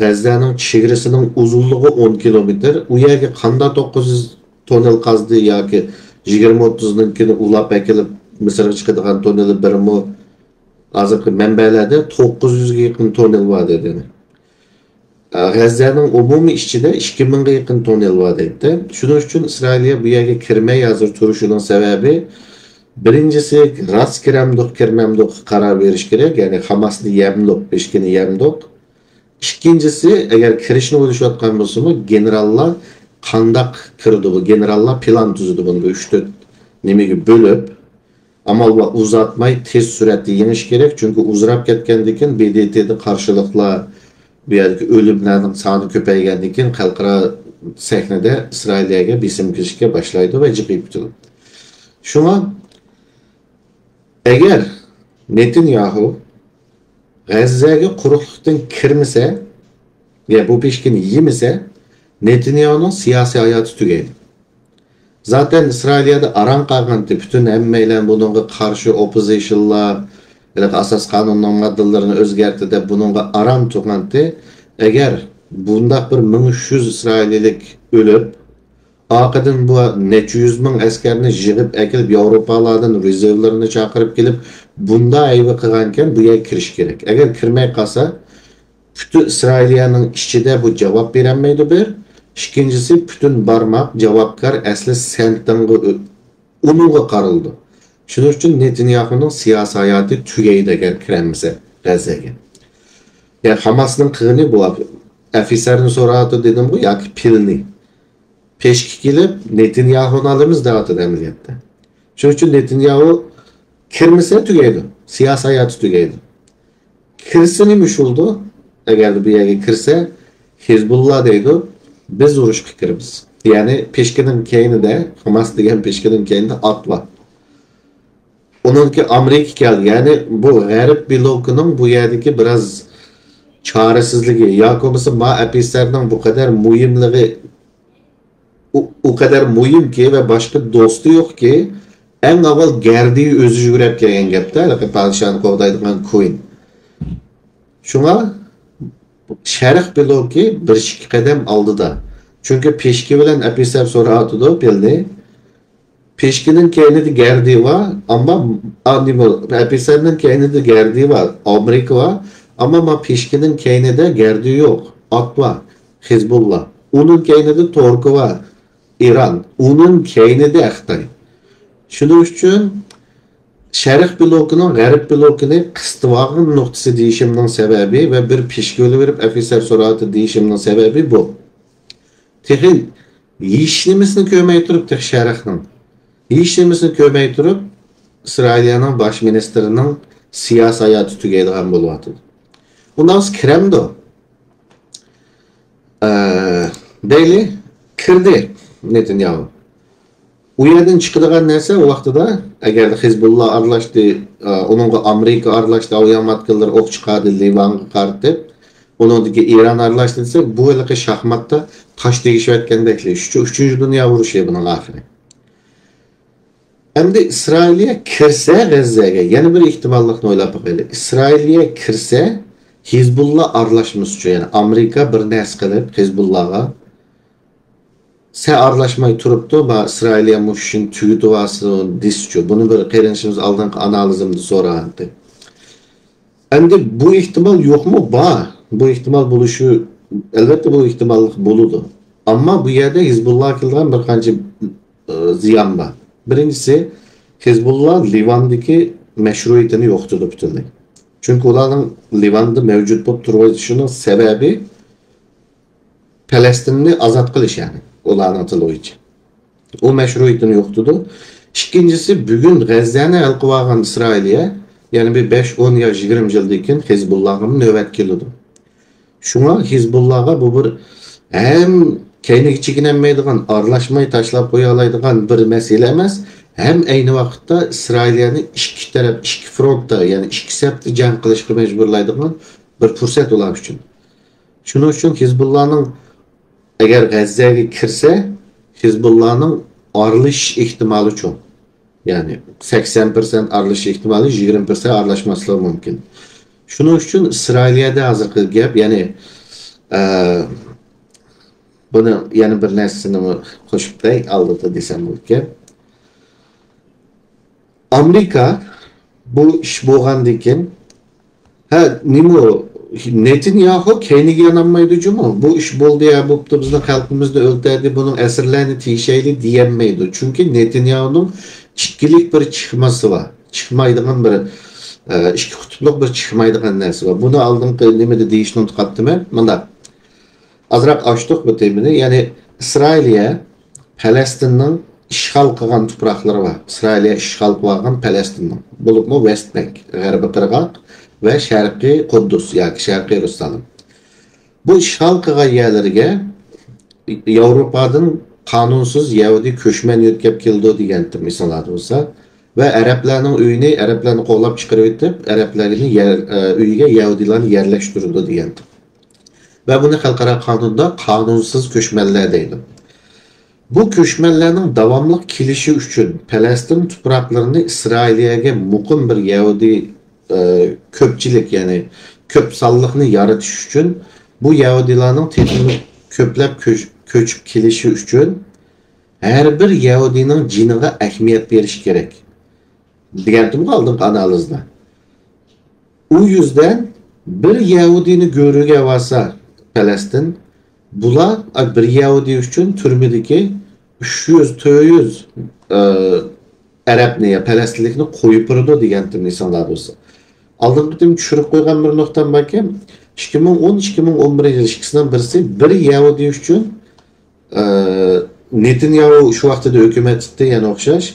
غەززەنىڭ چېگرىسىنىڭ ئۇزۇنلۇقى ئون كىلومېتىر. ئۇ يەرگە قانداق توققۇز يۈز توننېل قازدى ياكى يىگىرمە ئوتتۇزنىڭكىنى ئۇلاپ ئەكېلىپ مىسىرغا چىقىدىغان توننېلى بىرمۇ ھازىرقى مەنبەلەردە توققۇز يۈزگە يېقىن توننېل بار دېدى. غەززەنىڭ ئومۇمىي ئىچىدە ئىككى مىڭغا يېقىن توننېل بار دەيتتى. شۇنىڭ ئۈچۈن ئىسرائىلىيە بۇ يەرگە كىرمەي ھازىر تۇرۇشىنىڭ سەۋەبى، بىرىنچىسى، راست كىرەمدۇق، كىرمەمدۇق قارار بېرىش كېرەك. يەنى خاماسنى يەمدۇق، پېشكىنى يەمدۇق. ئىككىنچىسى، ئەگەر كىرىشنى ئويلىشىۋاتقان بولسىمۇ، گېنېراللار قانداق كىرىدۇ بۇ؟ گېنېراللار پىلان تۈزىدۇ بۇنى بىر ئۈچ تۆت نېمىگە بۆلۈپ، ئامال بار ئۇزاتماي تېز سۈرئەتتە يېڭىش كېرەك. چۈنكى ئۇزىراپ كەتكەندىكىن ب د ت دا قارشىلىقلار، بۇ يەردىكى ئۆلۈملەرنىڭ سانى كۆپەيگەندىكىن خەلقئارا سەھنىدە ئىسرائىلىيەگە بېسىم كېلىشكە باشلايدۇ ۋە جىقىپ كېتىدۇ. شۇڭا ئەگەر نېتانياھۇ غەززەگە قۇرۇقلۇقتىن كىرمىسە، يا بۇ پېشكىنى يېمىسە، نېتانياھۇنىڭ سىياسىي ھاياتى تۈگەيدۇ. زاتەن ئىسرائىلىيەدە ئاران قالغانتى، پۈتۈن ھەممەيلەن بۇنىڭغا قارشى، ئوپپوزىشنلار، ھېلىقى ئاساس قانۇننىڭ ماددىلىرىنى ئۆزگەرتتى دەپ بۇنىڭغا ئاران تۇرغانتى. ئەگەر بۇنداق بىر مىڭ ئۈچ يۈز ئىسرائىلىيلىك ئۆلۈپ، ئارقىدىن بۇ نەچچە يۈز مىڭ ئەسكەرنى يىغىپ ئەكېلىپ، ياۋروپالاردىن رېزېرۋلىرىنى چاقىرىپ كېلىپ، بۇنداق ھەيۋە قىلغانكەن، بۇ يەرگە كىرىش كېرەك. ئەگەر كىرمەي قالسا، پۈتۈن ئىسرائىلىيەنىڭ ئىچىدە بۇ جاۋاب بېرەلمەيدۇ بىر. ئىككىنچىسى، پۈتۈن بارماق جاۋابكار ئەسلى سەنتىڭغا ئۆ-، ئۇنىڭغا قارىلىدۇ. شۇنىڭ ئۈچۈن نېتانياھۇنىڭ سىياسىي ھاياتى تۈگەيدۇ، ئەگەر كىرەلمىسە غەززەگە. يەنى خاماسنىڭ قىلغىنى بۇ، ئەفسەرنى سوراۋاتىدۇ دېدىمغۇ، ياكى پىلنى. پېشكە كېلىپ، نېتانياھۇنى ئالىمىز دەۋاتىدۇ ئەمەلىيەتتە. شۇنىڭ ئۈچۈن نېتانياھۇ كىرمىسە تۈگەيدۇ، سىياسىي ھاياتى تۈگەيدۇ. كىرسە نېمە ئىش بولىدۇ؟ ئەگەر بۇ يەرگە كىرسە، ھېزبۇللا دەيدۇ، بىز ئۇرۇشقا كىرىمىز. يەنى پېشكىنىڭ كەينىدە، خاماس دېگەن پېشكىنىڭ كەينىدە ئات بار. ئۇنىڭكى ئامېرىكا كەلدى. يەنى بۇ غەرب بلوكىنىڭ بۇ يەردىكى بىراز چارىسىزلىكى ياكى بولمىسا ما ئەپسەرنىڭ بۇ قەدەر مۇھىملىقى ئۇ، ئۇ قەدەر مۇھىمكى ۋە باشقا دوستى يوقكى، ئەڭ ئاۋۋال گەردىيى ئۆزى يۈگرەپ كەلگەن گەپتە، ھېلىقى پادىشاھنى قوغدايدىغان كۇين. شۇڭا شەرق بلوكى بىر ئىككى قەدەم ئالدىدا. چۈنكى پېشكى بىلەن ئەپسەر سوراۋاتىدۇ پىلنى. پېشكىنىڭ كەينىدە گەردىيى بار، ئەمما، ئا، نېمە، ئەپسەرنىڭ كەينىدە گەردىيى بار، ئامېرىكا بار. ئەمما ما پېشكىنىڭ كەينىدە گەردىيى يوق، ئات بار، خىزبۇللا. ئۇنىڭ كەينىدە تۈركىي بار، ئىران. ئۇنىڭ كەينىدە خىتاي. شۇنىڭ ئۈچۈن شەرق بلوكىنىڭ غەرب بلوكىنى قىستىۋالغان نۇقتىسى دېيىشىمنىڭ سەۋەبى ۋە بىر پېشكە ئۆلۈۋېرىپ ئەپسەر سوراۋاتىدۇ دېيىشىمنىڭ سەۋەبى بۇ. تېخى ھېچنېمىسىنى كۆرمەي تۇرۇپ، تېخى شەرقنىڭ ھېچنېمىسىنى كۆرمەي تۇرۇپ، ئىسرائىلىيەنىڭ باش مىنىستىرىنىڭ سىياسىي ھاياتى تۈگەيدىغان بولۇۋاتىدۇ. ئۇنداق بولسا كىرەمدۇ؟ ئە، دەيلى، كىردى نېتانياھۇ. ئۇ يەردىن چىقىدىغان نەرسە ئۇ ۋاقتىدا، ئەگەر خىزبۇللا ئارىلاشتى، ئە، ئۇنىڭغا ئامېرىكا ئارىلاشتى، ئاۋىئاماتكىلىرى ئوق چىقاردى لىۋانغا قارىتىپ، ئۇنىڭدىكى ئىران ئارىلاشتى دېسەك، بۇ ھېلىقى شاھماتتا تاش تېگىشىۋەتكەندەكلا، ئۈچ-، ئۈچىنچى دۇنيا ئۇرۇشى بۇنىڭ ئاخىرى. ئەمدى ئىسرائىلىيە كىرسە غەززەگە، يەنە بىر ئېھتىماللىقنى ئويلاپ باقايلى. ئىسرائىلىيە كىرسە، ھېزبۇللا ئارىلاشمىسىچۇ، يەنى ئامېرىكا بىر نەرسە قىلىپ ھېزبۇللاغا، سەن ئارىلاشماي تۇرۇپتۇ، ما ئىسرائىلىيە مۇشۇ ئىشنى تۈگىتىۋالسۇن دېسىچۇ. بۇنى بىر قېرىندىشىمىز ئالدىنقى ئانالىزىمدا سورىغانتى. ئەمدى بۇ ئېھتىمال يوقمۇ؟ بار. بۇ ئېھتىمال بولۇشى، ئەلۋەتتە بۇ ئېھتىماللىق بولىدۇ. ئەمما بۇ يەردە ھېزبۇللا كېلىدىغان بىر قانچە، ئى، زىيان بار. بىرىنچىسى، ھېزبۇللا لىۋاندىكى مەشرۇئىيىتىنى يوقىتىدۇ پۈتۈنلەي. چۈنكى ئۇلارنىڭ لىۋاندا مەۋجۇت بولۇپ تۇرۇۋېتىشىنىڭ سەۋەبى پەلەستىننى ئازاد قىلىش، يەنى ئۇلارنىڭ تىلى بويىچە. ئۇ مەشرۇئىيىتىنى يوقىتىدۇ. ئىككىنچىسى، بۈگۈن غەززەنى ھەل قىلىۋالغان ئىسرائىلىيە، يەنە بىر بەش، ئون يا يىگىرمە يىلدىن كېيىن ھېزبۇللاغىمۇ نۆۋەت كېلىدۇ. شۇڭا ھېزبۇللاغا بۇ بىر ھەم كەينىگە چېكىنەلمەيدىغان، ئارىلاشماي تاشلاپ قويالايدىغان بىر مەسىلە ئەمەس، ھەم ئەينى ۋاقىتتا ئىسرائىلىيەنى ئىككى تەرەپ، ئىككى فرونتتا، يەنى ئىككى سەپتە جەڭ قىلىشقا مەجبۇرلايدىغان بىر پۇرسەت ئۇلار ئۈچۈن. شۇنىڭ ئۈچۈن ھىزبۇللانىڭ ئەگەر غەززەگە كىرسە، ھىزبۇللانىڭ ئارىلىشىش ئېھتىمالى چوڭ. يەنى سەكسەن پىرسەنت ئارىلىشىش ئېھتىمالى، يىگىرمە پىرسەنت ئارىلاشماسلىقى مۇمكىن. شۇنىڭ ئۈچۈن ئىسرائىلىيەدە ھازىرقى گەپ، يەنى، ئە، بۇنى يەنە بىر نەرسىنى قوشۇپ بېرەي، ئالدىدا دېسەم بولىدىكەن. ئامېرىكا بۇ ئىش بولغاندىن كېيىن، ھە، نېمە، نېتانياھۇ كەينىگە يانالمايدۇ جۇمۇ. بۇ ئىش بولدى يا، بوپتۇ، بىزنىڭ خەلقىمىزنى ئۆلتۈردى، بۇنىڭ ئەسىرلەرنى تېگىشەيلى دېيەلمەيدۇ. چۈنكى نېتانياھۇنىڭ ئىككىلىك بىر چىقمىسى بار. چىقمايدىغان بىر، ئە، ئىككى قۇتۇپلۇق بىر چىقمايدىغان نەرسە بار. بۇنى ئالدىنقى نېمىدە دېيىشنى ئۇنتۇپ قاپتىمەن. مۇنداق. ئازراق ئاچتۇق بۇ تېمىنى. يەنى ئىسرائىلىيە پەلەستىننىڭ ئىشغال قىلغان تۇپراقلىرى بار. ئىسرائىلىيە ئىشغال قىلىۋالغان پەلەستىننىڭ، بولۇپمۇ ۋەست بەنك، غەربىي قىرغاق ۋە شەرقىي قۇددۇس ياكى شەرقىي يېرۇسالىم. بۇ ئىشغال قىلغان يەرلىرىگە ياۋروپادىن قانۇنسىز يەھۇدىي كۆچمەن يۆتكەپ كېلىدۇ دېگەنتىم، ئېسىڭلاردا بولسا. ۋە ئەرەبلەرنىڭ ئۆيىنى، ئەرەبلەرنى قوغلاپ چىقىرىۋېتىپ، ئەرەبلەرنى يەر، ئە، ئۆيىگە يەھۇدىيلارنى يەرلەشتۈرىدۇ دېگەنتىم. ۋە بۇنى خەلقئارا قانۇندا قانۇنسىز كۆچمەنلەر دەيدۇ. بۇ كۆچمەنلەرنىڭ داۋاملىق كېلىشى ئۈچۈن پەلەستىن تۇپراقلىرىنى ئىسرائىلىيەگە مۇقىم بىر يەھۇدىي، ئە، كۆپچىلىك، يەنى كۆپ سانلىقنى يارىتىش ئۈچۈن بۇ يەھۇدىيلارنىڭ تېخىمۇ كۆپلەپ كۆچ-، كۆچۈپ كېلىشى ئۈچۈن ھەر بىر يەھۇدىينىڭ جېنىغا ئەھمىيەت بېرىش كېرەك. دېگەنتىمغۇ ئالدىنقى ئانالىزدا. ئۇ يۈزدىن بىر يەھۇدىينى گۆرۈگە ئەۋالسا پەلەستىن، بۇلار، ئا، بىر يەھۇدىي ئۈچۈن تۈرمىدىكى ئۈچ يۈز، تۆت يۈز، ئە، ئەرەبنى يا پەلەستىنلىكنى قويۇپ بېرىدۇ دېگەنتىم، ئېسىڭلاردا بولسا. ئالدىنقى قېتىم چۈشۈرۈپ قويغان بىر نۇقتام باركەن، ئىككى مىڭ ئون، ئىككى مىڭ ئون بىرىنچى يىل ئىككىسىنىڭ بىرسى بىر يەھۇدىي ئۈچۈن، ئە، نېتانياھۇ شۇ ۋاقتىدا ھۆكۈمەت ئىدى، يەنە ئوخشاش.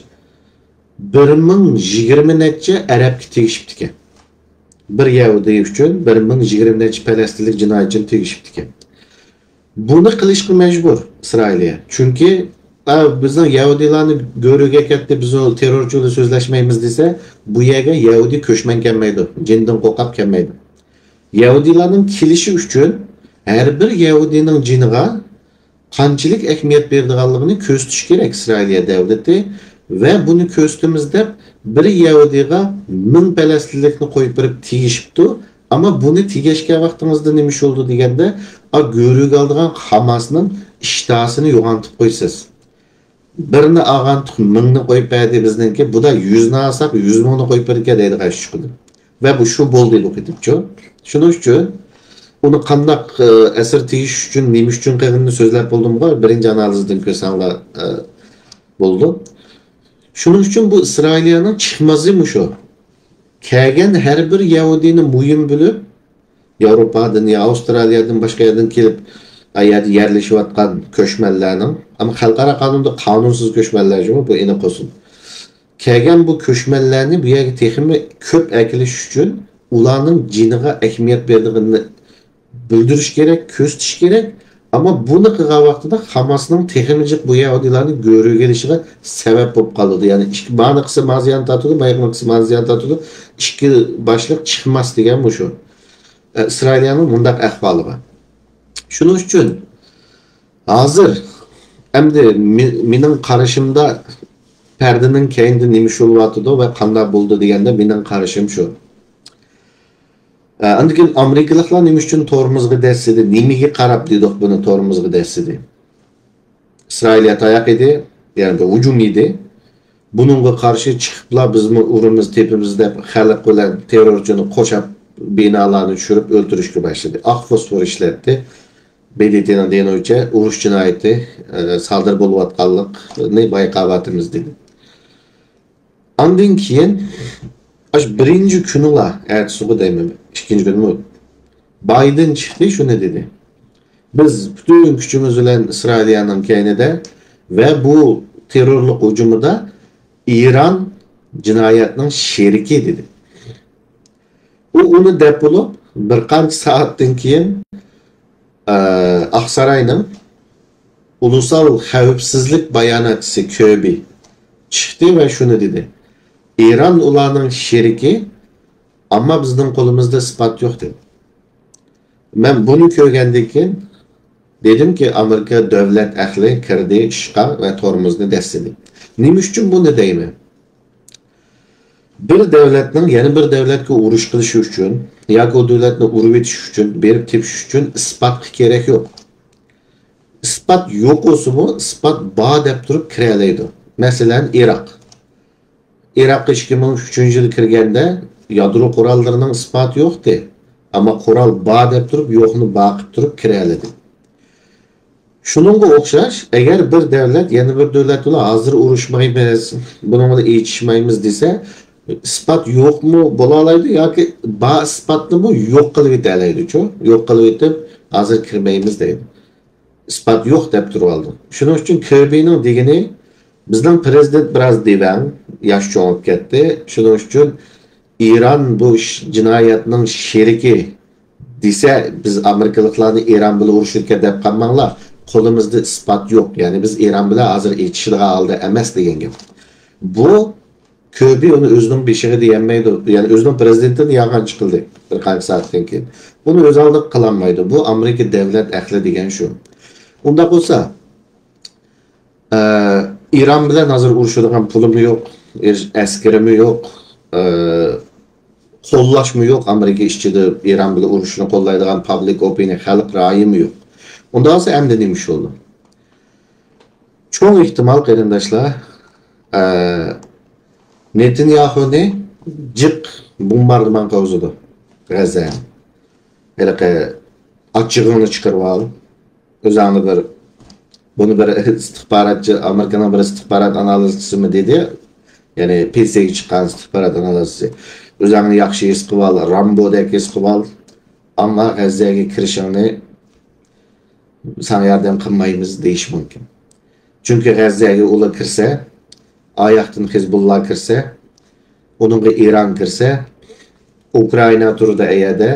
بىر مىڭ يىگىرمە نەچچە ئەرەبكە تېگىشىپتىكەن. بىر يەھۇدىي ئۈچۈن بىر مىڭ يىگىرمە نەچچە پەلەستىنلىك جىنايەتچىنى تېگىشىپتىكەن. بۇنى قىلىشقا مەجبۇر ئىسرائىلىيە. چۈنكى، ئا، بىزنىڭ يەھۇدىيلارنى گۆرۈگە كەتتى، بىز ئۇ تېررورچى بىلەن سۆزلەشمەيمىز دېسە، بۇ يەرگە يەھۇدىي كۆچمەن كەلمەيدۇ، جىندىن قورقۇپ كەلمەيدۇ. يەھۇدىيلارنىڭ كېلىشى ئۈچۈن ھەر بىر يەھۇدىينىڭ جېنىغا قانچىلىك ئەھمىيەت بېرىدىغانلىقىنى كۆرسىتىش كېرەك ئىسرائىلىيە دەۋلىتى. ۋە بۇنى كۆرسىتىمىز دەپ، بىر يەھۇدىيغا مىڭ پەلەستىنلىكنى قويۇپ بېرىپ تېگىشىپتۇ. ئەمما بۇنى تېگەشكەن ۋاقتىڭىزدا نېمە ئىش بولىدۇ دېگەندە، ئا، گۆرۈگە ئالىدىغان خاماسنىڭ ئىشتىھاسىنى يوغانتىپ قويىسىز. بىرنى ئالغانتۇق، مىڭنى قويۇپ بەردى بىزنىڭكى، بۇدا يۈزنى ئالساق، يۈز مىڭنى قويۇپ بېرىدىكەن دەيدىغان ئىش چىقىدۇ. ۋە بۇ شۇ بولدى بۇ قېتىمچۇ. شۇنىڭ ئۈچۈن ئۇنى قانداق، ئە، ئەسىر تېگىش ئۈچۈن، نېمە ئۈچۈن قىلغىنىنى سۆزلەپ بولدۇمغۇ، بىرىنچى ئانالىزدىن كۆرسەڭلار، ئە، بولىدۇ. شۇنىڭ ئۈچۈن بۇ ئىسرائىلىيەنىڭ چىقمىزى مۇشۇ. كەلگەن ھەر بىر يەھۇدىينى مۇھىم بىلىپ، ياۋروپادىن يا ئاۋسترالىيەدىن باشقا يەردىن كېلىپ، ئا يەردە يەرلىشىۋاتقان كۆچمەنلەرنىڭ، ئەمما خەلقئارا قانۇندا قانۇنسىز كۆچمەنلەر جۇمۇ، بۇ ئېنىق بولسۇن. كەلگەن بۇ كۆچمەنلەرنى بۇ يەرگە تېخىمۇ كۆپ ئەكېلىش ئۈچۈن ئۇلارنىڭ جېنىغا ئەھمىيەت بېرىدىغىنىنى بىلدۈرۈش كېرەك، كۆرسىتىش كېرەك. ئەمما بۇنى قىلغان ۋاقتىدا خاماسنىڭ تېخىمۇ جىق بۇ يەھۇدىيلارنى گۆرۈگە ئېلىشىغا سەۋەب بولۇپ قالىدۇ. يەنى ئىككى، مانىقىسى مانا زىيان تارتىدۇ، مايىقنىقىسى مانا زىيان تارتىدۇ. ئىككى باشلىق چىقماس دېگەن مۇشۇ. ئە، ئىسرائىلىيەنىڭ مۇنداق ئەھۋالى بار. شۇنىڭ ئۈچۈن ھازىر ئەمدى مې-، مېنىڭ قارىشىمدا پەردىنىڭ كەينىدە نېمە ئىش بولۇۋاتىدۇ ۋە قانداق بولىدۇ دېگەندە مېنىڭ قارىشىم شۇ. ئە، ئاندىن كېيىن ئامېرىكىلىقلار نېمە ئۈچۈن تورمۇزغا دەسسىدى؟ نېمىگە قاراپ دېدۇق بۇنى تورمۇزغا دەسسىدى؟ ئىسرائىلىيە تاياق يېدى، يەنى بىر ھۇجۇم يېدى. بۇنىڭغا قارشى چىقىپلا بىزمۇ ئۇرىمىز، تېپىمىز دەپ خەلق بىلەن تېررورچىنى قوشاپ، بىنالارنى چۈشۈرۈپ ئۆلتۈرۈشكە باشلىدى. ئاق فوسفور ئىشلەتتى. ب د ت نىڭ دېگىنىچە ئۇرۇش جىنايىتى، ئە، سادىر بولۇۋاتقانلىقىنى بايقاۋاتىمىز دېدى. ئاندىن كېيىن، ئاشۇ بىرىنچى كۈنىلا، ئەتىسىغۇ دەيمەن، ئىككىنچى كۈنىمۇ، بايدېن چىقتى، شۇنى دېدى. بىز پۈتۈن كۈچىمىز بىلەن ئىسرائىلىيەنىڭ كەينىدە ۋە بۇ تېررورلۇق ھۇجۇمىدا ئىران جىنايەتنىڭ شېرىكى دېدى. ئۇ ئۇنى دەپ بولۇپ، بىر قانچە سائەتتىن كېيىن، ئە، ئاقساراينىڭ ئۇلۇسال خەۋپسىزلىك باياناتچىسى كۆبى چىقتى ۋە شۇنى دېدى، ئىران ئۇلارنىڭ شېرىكى، ئەمما بىزنىڭ قولىمىزدا ئىسپات يوق، دېدى. مەن بۇنى كۆرگەندىن كېيىن دېدىمكى، ئامېرىكا دۆلەت ئەقلى كىردى ئىشقا ۋە تورمۇزنى دەسسىدى. نېمە ئۈچۈن بۇنى دەيمەن؟ بىر دۆلەتنىڭ يەنە بىر دۆلەتكە ئۇرۇش قىلىشى ئۈچۈن ياكى ئۇ دۆلەتنى ئۇرۇۋېتىش ئۈچۈن، بېرىپ تېپىش ئۈچۈن ئىسپاتقا كېرەك يوق. ئىسپات يوق بولسىمۇ، ئىسپات بار دەپ تۇرۇپ كىرەلەيدۇ. مەسىلەن، ئىراق. ئىراققا ئىككى مىڭ ئۈچىنچى يىلى كىرگەندە يادرو قوراللىرىنىڭ ئىسپاتى يوقتى. ئەمما قورال بار دەپ تۇرۇپ، يوقنى بار قىلىپ تۇرۇپ كىرەلىدى. شۇنىڭغا ئوخشاش، ئەگەر بىر دۆلەت يەنە بىر دۆلەت بىلەن ھازىر ئۇرۇشمايمىز، بۇنىڭ بىلەن ئېچىشمايمىز دېسە، ئىسپات يوقمۇ بولالايدۇ ياكى بار ئىسپاتنىمۇ يوق قىلىۋېتەلەيدۇچۇ؟ يوق قىلىۋېتىپ، ھازىر كىرمەيمىز دەيدۇ. ئىسپات يوق دەپ تۇرۇۋالدى. شۇنىڭ ئۈچۈن كىربىنىڭ دېگىنى، بىزنىڭ پىرېزىدېنت بىراز دېۋەڭ، ياش چوڭىيىپ كەتتى. شۇنىڭ ئۈچۈن ئىران بۇ ئىش، جىنايەتنىڭ شېرىكى دېسە، بىز ئامېرىكىلىقلارنى ئىران بىلەن ئۇرۇشىدىكەن دەپ قالماڭلار، قولىمىزدا ئىسپات يوق، يەنى بىز ئىران بىلەن ھازىر ئېچىشىدىغان ھالدا ئەمەس دېگەن گەپ. بۇ كۆبى ئۇنى ئۆزىنىڭ بېشىغا دېيەلمەيدۇ، يەنى ئۆزىنىڭ پىرېزىدېنتىنى يالغانچى قىلدى بىر قانچە سائەتتىن كېيىن. بۇنى ئۆز ئالدىغا قىلالمايدۇ. بۇ ئامېرىكا دۆلەت ئەقلى دېگەن شۇ. ئۇنداق بولسا، ئە، ئىران بىلەن ھازىر ئۇرۇشىدىغان پۇلىمۇ يوق، ئەسكىرىمۇ يوق، ئە، قوللاشمۇ يوق ئامېرىكا ئىچىدە ئىران بىلەن ئۇرۇشنى قوللايدىغان پابلىك ئوپىنىيە، خەلق رايىمۇ يوق. ئۇنداق بولسا ئەمدى نېمە ئىش بولدى؟ چوڭ ئېھتىمال، قېرىنداشلار، ئە، نېتانياھۇنى جىق بومباردىمان قىلغۇزىدۇ غەززەنى. ھېلىقى ئاچچىقىڭنى چىقىرىۋال. ئۆزۈڭنى بىر، بۇنى بىر ئىستىخباراتچى، ئامېرىكىنىڭ بىر ئىستىخبارات ئانالىزچىسىمۇ دېدى. يەنى پېنسىيەگە چىققان ئىستىخبارات ئانالىزچىسى. ئۆزۈڭنى ياخشى ھېس قىلىۋال، رامبودەك ھېس قىلىۋال. ئەمما غەززەگە كىرىشىڭنى ساڭا ياردەم قىلمايمىز دېيىشى مۇمكىن. چۈنكى غەززەگە ئۇلار كىرسە، ئاياقتىن خىزبۇللا كىرسە، ئۇنىڭغا ئىران كىرسە، ئۇكرائىنا تۇرىدۇ ئەيەردە،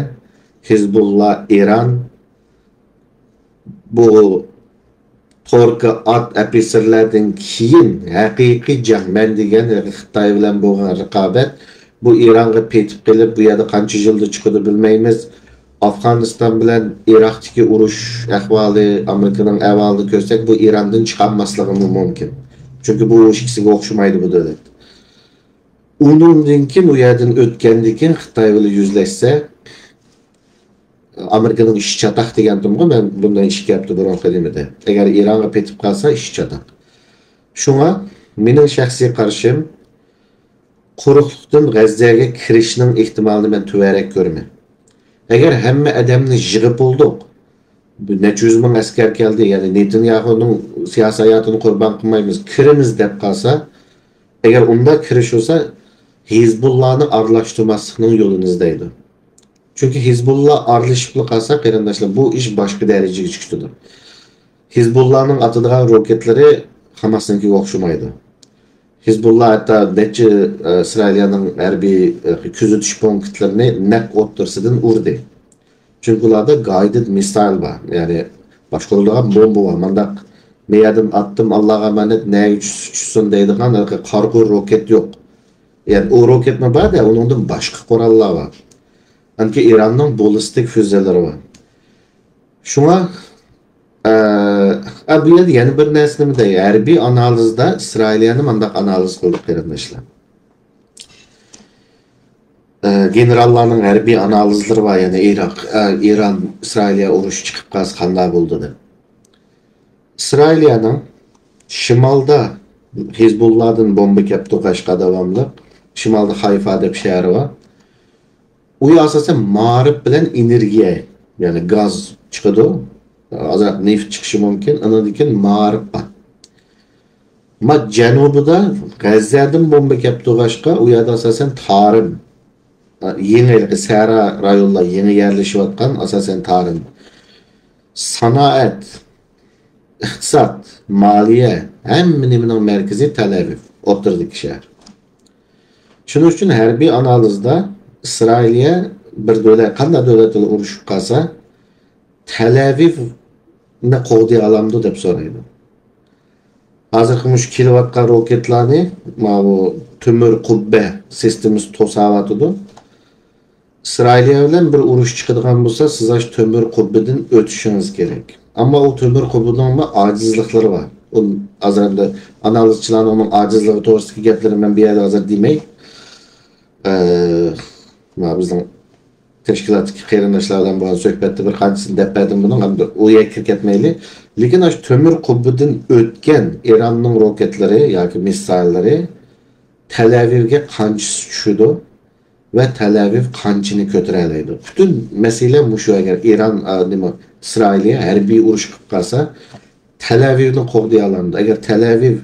خىزبۇللا، ئىران، بۇ توركا ئات ئەپىسىرلەردىن كېيىن ھەقىقىي جەڭ، مەن دېگەن خىتاي بىلەن بولغان رىقابەت، بۇ ئىرانغا پېتىپ قېلىپ، بۇ يەردە قانچە يىلدا چىقىدۇ بىلمەيمىز. ئافغانىستان بىلەن ئىراقتىكى ئۇرۇش ئەھۋالى، ئامېرىكىنىڭ ئەھۋالىنى كۆرسەك، بۇ ئىراندىن چىقالماسلىقىمۇ مۇمكىن. چۈنكى بۇ ئىككىسىگە ئوخشىمايدۇ بۇ دۆلەت. ئۇنىڭدىن كېيىن، ئۇ يەردىن ئۆتكەندىن كېيىن خىتاي بىلەن يۈزلەشسە، ئامېرىكىنىڭ ئىشى چاتاق دېگەنتىمغۇ مەن بۇندىن ئىككى ھەپتە بۇرۇنقى نېمىدە. ئەگەر ئىرانغا پېتىپ قالسا، ئىشى چاتاق. شۇڭا مېنىڭ شەخسىي قارىشىم، قۇرۇقلۇقتىن غەززەگە كىرىشنىڭ ئېھتىمالىنى مەن تۆۋەنرەك كۆرىمەن. ئەگەر ھەممە ئادەمنى يىغىپ بولدۇق، بۇ نەچچە يۈز مىڭ ئەسكەر كەلدى، يەنى نېتانياھۇنىڭ سىياسىي ھاياتىنى قۇربان قىلمايمىز، كىرىمىز دەپ قالسا، ئەگەر ئۇنداق كىرىش بولسا، ھىزبۇللانى ئارىلاشتۇرماسلىقنىڭ يولىنى ئىزدەيدۇ. چۈنكى ھىزبۇللا ئارىلىشىپلا قالسا، قېرىنداشلار، بۇ ئىش باشقا دەرىجىگە چىقىدۇ. ھىزبۇللانىڭ ئاتىدىغان روكېتلىرى خاماسنىڭكىگە ئوخشىمايدۇ. ھىزبۇللا ھەتتا نەچچە، ئە، ئىسرائىلىيەنىڭ ھەربىي، ئە، كۆزىتىش پونكىتلىرىنى نەق ئوتتۇرىسىدىن ئۇردى. چۈنكى ئۇلاردا guided missile بار، يەنى باشقۇرۇلىدىغان بومبا بار. مانداق، مەيەردىن ئاتتىم، ئاللاغا ئامانەت، نەگە چۈشسە چۈشسۇن دەيدىغان قارىغۇ روكېت يوق. يەنى ئۇ روكېتمۇ بار-دە، ئۇنىڭدىن باشقا قوراللار بار. ئانكى ئىراننىڭ باللىستىك فۇزېلىرى بار. شۇڭا، ئە، ئە، بۇ يەردە يەنە بىر نەرسە نېمە دەي؟ ھەربىي ئانالىزدا ئىسرائىلىيەنى مانداق ئانالىز قىلدۇق، قېرىنداشلار. ئە، گېنېراللارنىڭ ھەربىي ئانالىزلىرى بار، يەنى ئىراق، ئە، ئىران، ئىسرائىلىيە ئۇرۇشى چىقىپ قالسا قانداق بولىدۇ دەپ. ئىسرائىلىيەنىڭ شىمالدا ھىزبۇللادىن بومبا كەپ تۇرغاچقا داۋاملىق، شىمالدا خايفا دەپ شەھىرى بار. ئۇ ئاساسەن مائارىپ بىلەن ئېنېرگىيە، يەنى گاز چىقىدۇ. ئازراق نېفىت چىقىشى مۇمكىن. ئاندىن كېيىن مائارىپ بار. ما جەنۇبىدا غەززەدىن بومبا كەپ تۇرغاچقا، ئۇ يەردە ئاساسەن تارىم، يېڭى ھېلىقى سەھرا رايونلار، يېڭى يەرلىشىۋاتقان ئاساسەن تارىم. سانائەت، ئىقتىساد، مالىيە، ھەممە نېمىنىڭ مەركىزى تەل ئەۋىۋ، ئوتتۇرىدىكى شەھەر. شۇنىڭ ئۈچۈن ھەربىي ئانالىزدا ئىسرائىلىيە بىر دۆلەت، قانداق دۆلەت بىلەن ئۇرۇشۇپ قالسا، تەل ئەۋىۋنى قوغدىيالامدۇ دەپ سورايدۇ. ھازىرقى مۇشۇ كېلىۋاتقان روكېتلارنى ماۋۇ تۆمۈر قۇببە سىستېمىسى توساۋاتىدۇ. ئىسرائىلىيە بىلەن بىر ئۇرۇش چىقىدىغان بولسا، سىز ئاشۇ تۆمۈر قۇببىدىن ئۆتۈشىڭىز كېرەك. ئەمما ئۇ تۆمۈر قۇببىنىڭمۇ ئاجىزلىقلىرى بار. ئۇ ھازىر ئەمدى ئانالىزچىلارنىڭ ئۇنىڭ ئاجىزلىقى توغرىسىدىكى گەپلىرىنى مەن بۇ يەردە ھازىر دېمەي. ئە، مانا بىزنىڭ تەشكىلاتتىكى قېرىنداشلار بىلەن بولغان سۆھبەتتە بىر قانچىسىنى دەپ بەردىم بۇنىڭ. ئەمدى ئۇ يەرگە كىرىپ كەتمەيلى. لېكىن ئاشۇ تۆمۈر قۇببىدىن ئۆتكەن ئىراننىڭ روكېتلىرى ياكى مىسسايللىرى تەلئەۋىۋگە قانچىسى چۈشىدۇ ۋە تەلئەۋىۋ قانچىنى كۆتۈرەلەيدۇ؟ پۈتۈن مەسىلە مۇشۇ. ئەگەر ئىران، ئا، نېمە، ئىسرائىلىيە ھەربىي ئۇرۇش قىلىپ قالسا، تەلئەۋىۋنى قوغدىيالامدۇ؟ ئەگەر تەلئەۋىۋ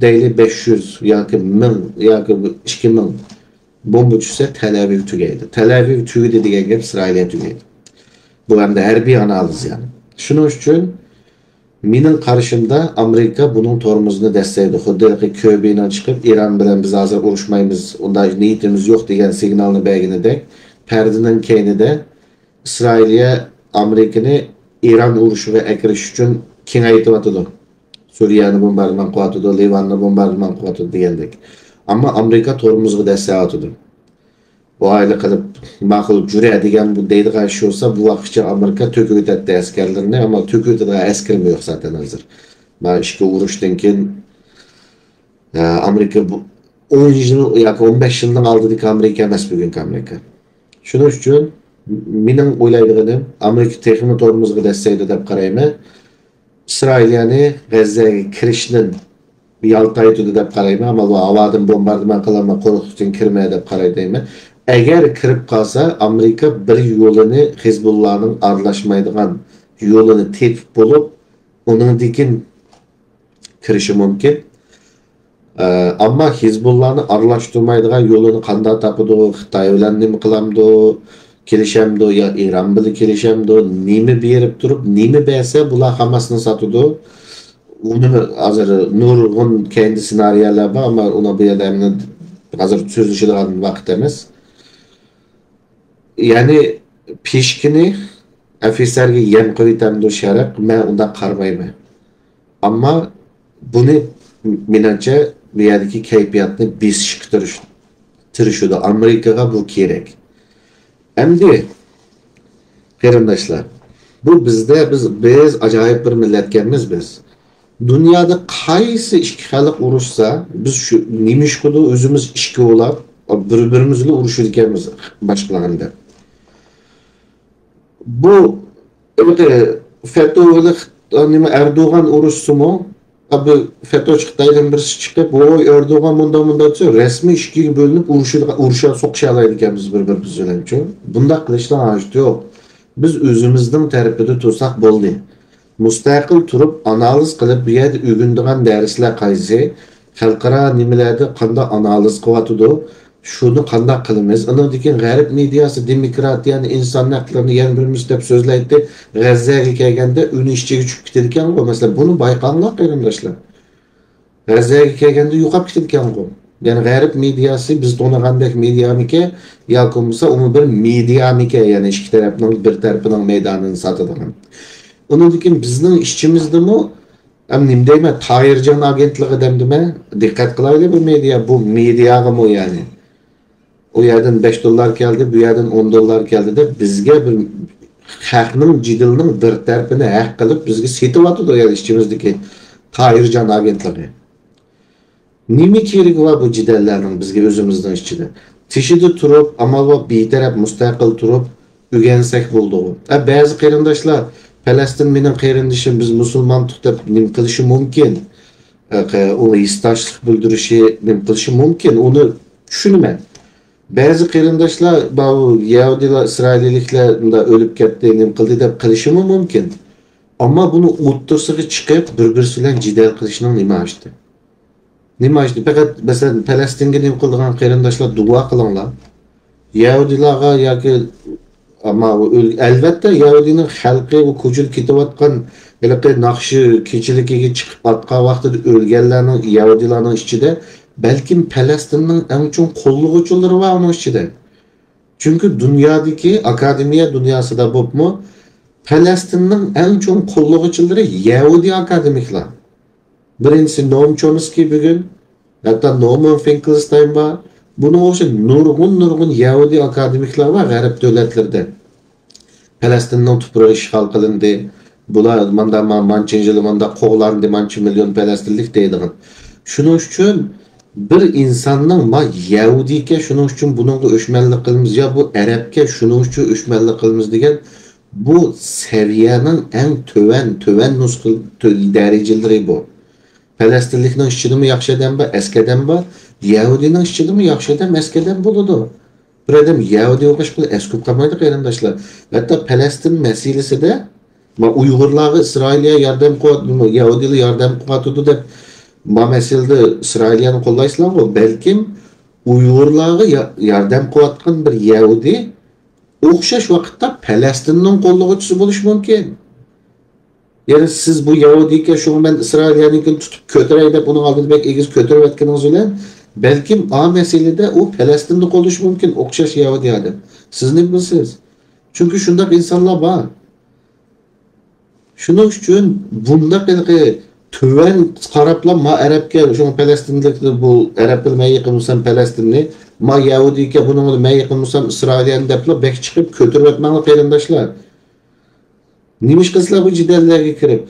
دەيلى بەش يۈز ياكى مىڭ ياكى بۇ ئىككى مىڭ بومبا چۈشسە، تەلئەۋىۋ تۈگەيدۇ. تەلئەۋىۋ تۈگىدى دېگەن گەپ ئىسرائىلىيە تۈگەيدۇ. بۇ ئەمدى ھەربىي ئانالىز يەنى. شۇنىڭ ئۈچۈن مېنىڭ قارىشىمدا ئامېرىكا بۇنىڭ تورمۇزىنى دەسسەيدۇ. خۇددى ھېلىقى كۆبىنىڭ چىقىپ، ئىران بىلەن بىز ھازىر ئۇرۇشمايمىز، ئۇنداق نىيىتىمىز يوق دېگەن سىگنالنى بەرگىنىدەك، پەردىنىڭ كەينىدە ئىسرائىلىيە ئامېرىكىنى ئىران ئۇرۇشىغا ئەكىرىش ئۈچۈن كېڭەيتىۋاتىدۇ. سۈرىيەنى بومباردىمان قىلىۋاتىدۇ، لىۋاننى بومباردىمان قىلىۋاتىدۇ دېگەندەك. ئەمما ئامېرىكا تورمۇزغا دەسسەۋاتىدۇ. بۇ ئائىلە قىلىپ، ماقۇل، جۈرە دېگەن بۇ دەيدىغان ئىش بولسا، بۇ ۋاقىتقىچە ئامېرىكا تۆكۈۋېتەتتى ئەسكەرلىرىنى، ئەمما تۆكۈۋېتىدىغان ئەسكىرىمۇ يوق زاتەن ھازىر. مانا ئىككى ئۇرۇشتىن كېيىن، ئە، ئامېرىكا بۇ ئون يىل ياكى ئون بەش يىلنىڭ ئالدىدىكى ئامېرىكا ئەمەس بۈگۈنكى ئامېرىكا. شۇنىڭ ئۈچۈن مېنىڭ ئويلايدىغىنىم، ئامېرىكا تېخىمۇ تورمۇزغا دەسسەيدۇ دەپ قارايمەن. ئىسرائىلىيەنى غەززەگە كىرىشتىن يالتايتىدۇ دەپ قارايمەن، ئەمما بۇ ھاۋادىن بومباردىمان قىلالماي قورقۇشتىن كىرمە دەپ قارايدىمەن. ئەگەر كىرىپ قالسا، ئامېرىكا بىر يولىنى، ھىزبۇللانىڭ ئارىلاشمايدىغان يولىنى تېپىپ بولۇپ، ئۇنىڭدىن كېيىن كىرىشى مۇمكىن. ئە، ئەمما ھىزبۇللانى ئارىلاشتۇرمايدىغان يولىنى قانداق تاپىدۇ؟ خىتاي بىلەن نېمە قىلامدۇ؟ كېلىشەمدۇ يا ئىران بىلەن كېلىشەمدۇ؟ نېمە بېرىپ تۇرۇپ، نېمە بەرسە بۇلار خاماسنى ساتىدۇ؟ ئۇنى ھازىر نۇرغۇن كەينىدە سېنارىيەلەر بار، ئەمما ئۇنى بۇ يەردە ھازىر سۆزلىشىدىغان ۋاقىت ئەمەس. يەنى پىشكىنى ئەفسەرگە يەم قىلىۋېتەمدۇ شەرق؟ مەن ئۇنداق قارىمايمەن. ئەمما بۇنى، مېنىڭچە، بۇ يەردىكى كەيپىياتنى بېسىشقا تىرىش-، تىرىشىدۇ. ئامېرىكىغا بۇ كېرەك. ئەمدى، قېرىنداشلار، بۇ بىزدە، بىز، بىز ئاجايىپ بىر مىللەتكەنمىز بىز. دۇنيادا قايسى ئىككى خەلق ئۇرۇشسا، بىز شۇ نېمە ئىش قىلدۇق، ئۆزىمىز ئىككى بولاپ، بىر-بىرىمىز بىلەن ئۇرۇشىدىكەنمىز باشقىلار بىلەن. بۇ ھېلىقى فەتو ھېلىقى نېمە ئەردوغان ئۇرۇشسىمۇ، بۇ فەتوچى خىتايدىن بىرسى چىقىپ، ۋوي، ئەردوغان مۇنداق مۇنداق دېسە، رەسمىي ئىككىگە بۆلۈنۈپ ئۇرۇشىدىغان، ئۇرۇشا سوقۇشالايدىكەنمىز بىر بىرىمىز بىلەنچۇ. بۇنداق قىلىشنىڭ ھاجىتى يوق. بىز ئۆزىمىزنىڭ تەرىپىدە تۇرساق بولدى. مۇستەقىل تۇرۇپ، ئانالىز قىلىپ، بۇ يەردە ئۆگىنىدىغان دەرسلەر قايسى؟ خەلقئارا نېمىلەردە قانداق ئانالىز قىلىۋاتىدۇ؟ شۇنى قانداق قىلىمىز؟ ئۇنىڭدىن كېيىن غەرب مېدىياسى دېموكراتىيەنى، ئىنسان ھەقلىرىنى يەنە بىرىمىز دەپ سۆزلەيتتى. غەززەگە كەلگەندە ئۆينىڭ ئىچىگە چۈشۈپ كېتىدىكەنغۇ. مەسىلەن، بۇنى بايقاڭلار، قېرىنداشلار. غەززەگە كەلگەندە يوقاپ كېتىدىكەنغۇ. يەنى غەرب مېدىياسى بىز تونۇغاندەك مېدىيامىكەن ياكى بولمىسا ئۇمۇ بىر مېدىيامىكەن، يەنى ئىككى تەرەپنىڭ بىر تەرىپىنىڭ مەيدانىنى ساتىدىغان. ئۇنىڭدىن كېيىن بىزنىڭ ئىچىمىزدىمۇ، ئەم، نېمە دەيمەن، تاھىرجان ئاگېنتلىقى دەمدىمە، دىققەت قىلايلى بۇ مېدىيا، بۇ مېدىياغىمۇ يەنى. ئۇ يەردىن بەش دوللار كەلدى، بۇ يەردىن ئون دوللار كەلدى دەپ بىزگە بىر خەقنىڭ جېدىلىنىڭ بىر تەرىپىنى ھەق قىلىپ بىزگە سېتىۋاتىدۇ، يەنى ئىچىمىزدىكى تاھىرجان ئاگېنتلىقى. نېمە كېرىكى بار بۇ جېدەللەرنىڭ بىزگە ئۆزىمىزنىڭ ئىچىدە؟ تېشىدا تۇرۇپ، ئامال بار بىتەرەپ مۇستەقىل تۇرۇپ ئۆگەنسەك بولىدىغۇ. ئە، بەزى قېرىنداشلار، پەلەستىن مېنىڭ قېرىندىشىم، بىز مۇسۇلمانتۇق دەپ نېمە قىلىشى مۇمكىن؟ ئە، قە-، ئۇ ھېسداشلىق بىلدۈرۈشى نېمە قىلىشى مۇمكىن؟ ئۇنى چۈشىنىمەن. بەزى قېرىنداشلار، بۇ يەھۇدىيلار، ئىسرائىلىيلىكلەر مۇنداق ئۆلۈپ كەتتى، نېمە قىلدى دەپ قىلىشىمۇ مۇمكىن. ئەمما بۇنى ئوتتۇرىسىغا چىقىپ، بىر-بىرسى بىلەن جېدەل قىلىشنىڭ نېمە ھاجىتى؟ نېمە ئىشتى؟ پەقەت، مەسىلەن، پەلەستىنگە نېمە قىلىدىغان قېرىنداشلار دۇئا قىلىڭلار. يەھۇدىيلارغا ياكى، ئەمما ئۇ ئۆل-، ئەلۋەتتە، يەھۇدىينىڭ خەلقى ئۇ كوچىدا كېتىۋاتقان، ھېلىقى ناخشا كېچىلىكىگە چىقىپ ئاتقان ۋاقتىدا ئۆلگەنلەرنىڭ، يەھۇدىيلارنىڭ ئىچىدە بەلكىم پەلەستىننىڭ ئەڭ چوڭ قوللىغۇچىلىرى بار ئۇنىڭ ئىچىدە. چۈنكى دۇنيادىكى ئاكادېمىيە دۇنياسىدا بولۇپمۇ پەلەستىننىڭ ئەڭ چوڭ قوللىغۇچىلىرى يەھۇدىي ئاكادېمىكلار. بىرىنچىسى نوم چومسكىي بۈگۈن، ھەتتا نورمان فىنكلستاين بار، بۇنىڭغا ئوخشاش نۇرغۇن، نۇرغۇن يەھۇدىي ئاكادېمىكلار بار غەرب دۆلەتلىرىدە. پەلەستىننىڭ تۇپرىقى ئىشغال قىلىندى. بۇلار ماندا ما-، مانچە يىلى ماندا قوغلاندى، مانچە مىليون پەلەستىنلىك دەيدىغان. شۇنىڭ ئۈچۈن بىر ئىنساننىڭ ما يەھۇدىيكەن، شۇنىڭ ئۈچۈن بۇنىڭغا ئۆچمەنلىك قىلىمىز، يا بۇ ئەرەبكەن، شۇنىڭ ئۈچۈن ئۆچمەنلىك قىلىمىز دېگەن بۇ سەۋىيەنىڭ ئەڭ تۆۋەن، تۆۋەن نۇسخا، تۆ-، دەرىجىلىرى بۇ. پەلەستىنلىكنىڭ ئىچىدىمۇ ياخشى ئادەم بار، ئەسكى ئادەم بار. يەھۇدىينىڭ ئىچىدىمۇ ياخشى ئادەم، ئەسكى ئادەم بولىدۇ. بىر ئادەم يەھۇدىي بولغاچ بۇ ئەسكى بولۇپ قالمايدۇ، قېرىنداشلار. ھەتتا پەلەستىن مەسىلىسىدە، ما، ئۇيغۇرلارغا ئىسرائىلىيە ياردەم قىلىۋات-، يەھۇدىيلار ياردەم قىلىۋاتىدۇ دەپ، ما مەسىلىدە ئىسرائىلىيەنى قوللايسىلارغۇ، بەلكىم ئۇيغۇرلارغا يا-، ياردەم قىلىۋاتقان بىر يەھۇدىي ئوخشاش ۋاقىتتا پەلەستىننىڭ قوللىغۇچىسى بولۇشى مۇمكىن. يەنى سىز بۇ يەھۇدىيكەن، شۇڭا مەن ئىسرائىلىيەنىڭكىنى تۇتۇپ كۆتۈرەي دەپ ئۇنىڭ ئالدىدا بەك ئېگىز كۆتۈرۈۋەتكىنىڭىز بىلەن، بەلكىم ئا مەسىلىدە ئۇ پەلەستىننى قوللىشى مۇمكىن، ئوخشاش يەھۇدىي ئادەم. سىز نېمە بىلىسىز؟ چۈنكى شۇنداق ئىنسانلار بار. شۇنىڭ ئۈچۈن بۇنداق ھېلىقى تۆۋەن قاراپلا، ما ئەرەبكەن، شۇڭا پەلەستىنلىك بۇ ئەرەبلەر مەن يېقىن بولسام پەلەستىننى، ما يەھۇدىيكەن، بۇنىڭغا مەن يېقىن بولسام ئىسرائىلىيەنى دەپلا بەك چىقىپ كۆتۈرۈۋەتمەڭلار، قېرىنداشلار. نېمىشقا سىلەر بۇ جېدەللەرگە كىرىپ؟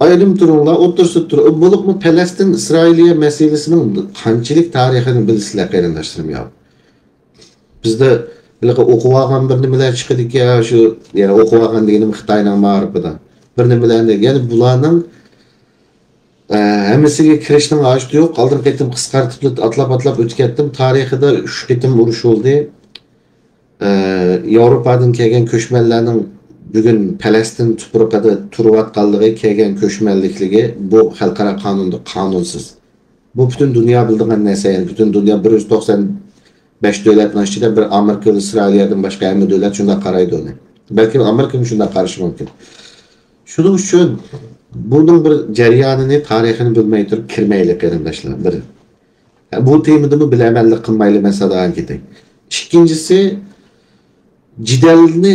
ئايرىم تۇرۇڭلار، ئوتتۇرىسىدا تۇرۇڭ. بولۇپمۇ پەلەستىن ئىسرائىلىيە مەسىلىسىنىڭ قانچىلىك تارىخىنى بىلىسىلەر، قېرىنداشلىرىم يا. بىزدە ھېلىقى ئوقۇۋالغان بىر نېمىلەر چىقىدىكەن، شۇ، يەنى ئوقۇۋالغان دېگىنىم خىتاينىڭ مائارىپىدا. بىر نېمىلەرنى، يەنى بۇلارنىڭ، ئە، ھەممىسىگە كىرىشنىڭ ھاجىتى يوق. ئالدىنقى قېتىم قىسقارتىپ ئاتلاپ-ئاتلاپ ئۆتۈپ كەتتىم. تارىخىدا ئۈچ قېتىم ئۇرۇش بولدى. ئە، ياۋروپادىن كەلگەن كۆچمەنلەرنىڭ بۈگۈن پەلەستىن تۇپرىقىدا تۇرۇۋاتقانلىقى، كەلگەن كۆچمەنلىكلىكى، بۇ خەلقئارا قانۇندا قانۇنسىز. بۇ پۈتۈن دۇنيا بىلىدىغان نەرسە، يەنى پۈتۈن دۇنيا بىر يۈز توقسان بەش دۆلەتنىڭ ئىچىدە بىر ئامېرىكا ۋە ئىسرائىلىيەدىن باشقا ھەممە دۆلەت شۇنداق قارايدۇ ئۇنى. بەلكىم ئامېرىكىمۇ شۇنداق قارىشى مۇمكىن. شۇنىڭ ئۈچۈن بۇنىڭ بىر جەريانىنى، تارىخىنى بىلمەي تۇرۇپ كىرمەيلى، قېرىنداشلار. بىر. بۇ تېمىدىمۇ بىلەمەنلىك قىلمايلى، مەن ساداغان كېتەي. ئىككىنچىسى، جېدەلنى،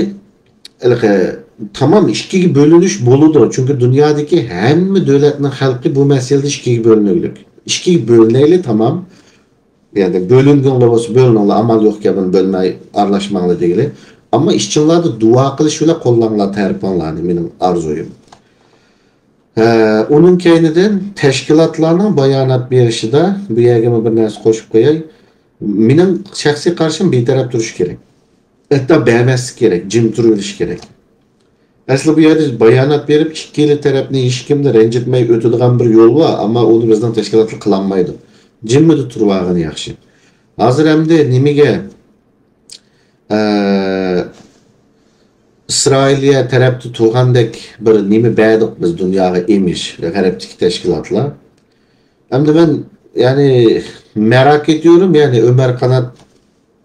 ھېلىقى، تامام ئىككىگە بۆلۈنۈش بولىدۇ. چۈنكى دۇنيادىكى ھەممە دۆلەتنىڭ خەلقى بۇ مەسىلىدە ئىككىگە بۆلۈنۈگلۈك. ئىككىگە بۆلۈنەيلى، تامام. يەنى بۆلۈنگۈڭلار بولسا بۆلۈنۈڭلار، ئامال يوقكەن بۇنى بۆلمەي ئارىلاشماڭلار دېگىلى. ئەمما ئىچىڭلاردا دۇئا قىلىش بىلەن قوللاڭلار تەرىپىڭلارنى، مېنىڭ ئارزۇيۇم. ھە، ئۇنىڭ كەينىدىن تەشكىلاتلارنىڭ بايانات بېرىشىدە بۇ يەرگىمۇ بىر نەرسە قوشۇپ قوياي. مېنىڭ شەخسىي قارىشىم بىتەرەپ تۇرۇش كېرەك. ھەتتا بەرمەسلىك كېرەك، جىم تۇرۇۋېلىش كېرەك. ئەسلى بۇ يەردە بايانات بېرىپ، ئىككىلا تەرەپنى ھېچكىمنى رەنجىتمەي ئۆتىدىغان بىر يول بار، ئەمما ئۇنى بىزنىڭ تەشكىلاتلار قىلالمايدۇ. جىممىدە تۇرۇۋالغىنى ياخشى. ھازىر ئەمدى نېمىگە، ئە، ئىسرائىلىيە تەرەپتە تۇرغاندەك بىر نېمە بەردۇق بىز دۇنياغا ئىمىج، غەربتىكى تەشكىلاتلار. ئەمدى مەن، يەنى، مەراق ئېتىيورۇم، يەنى ئۆمەر قانات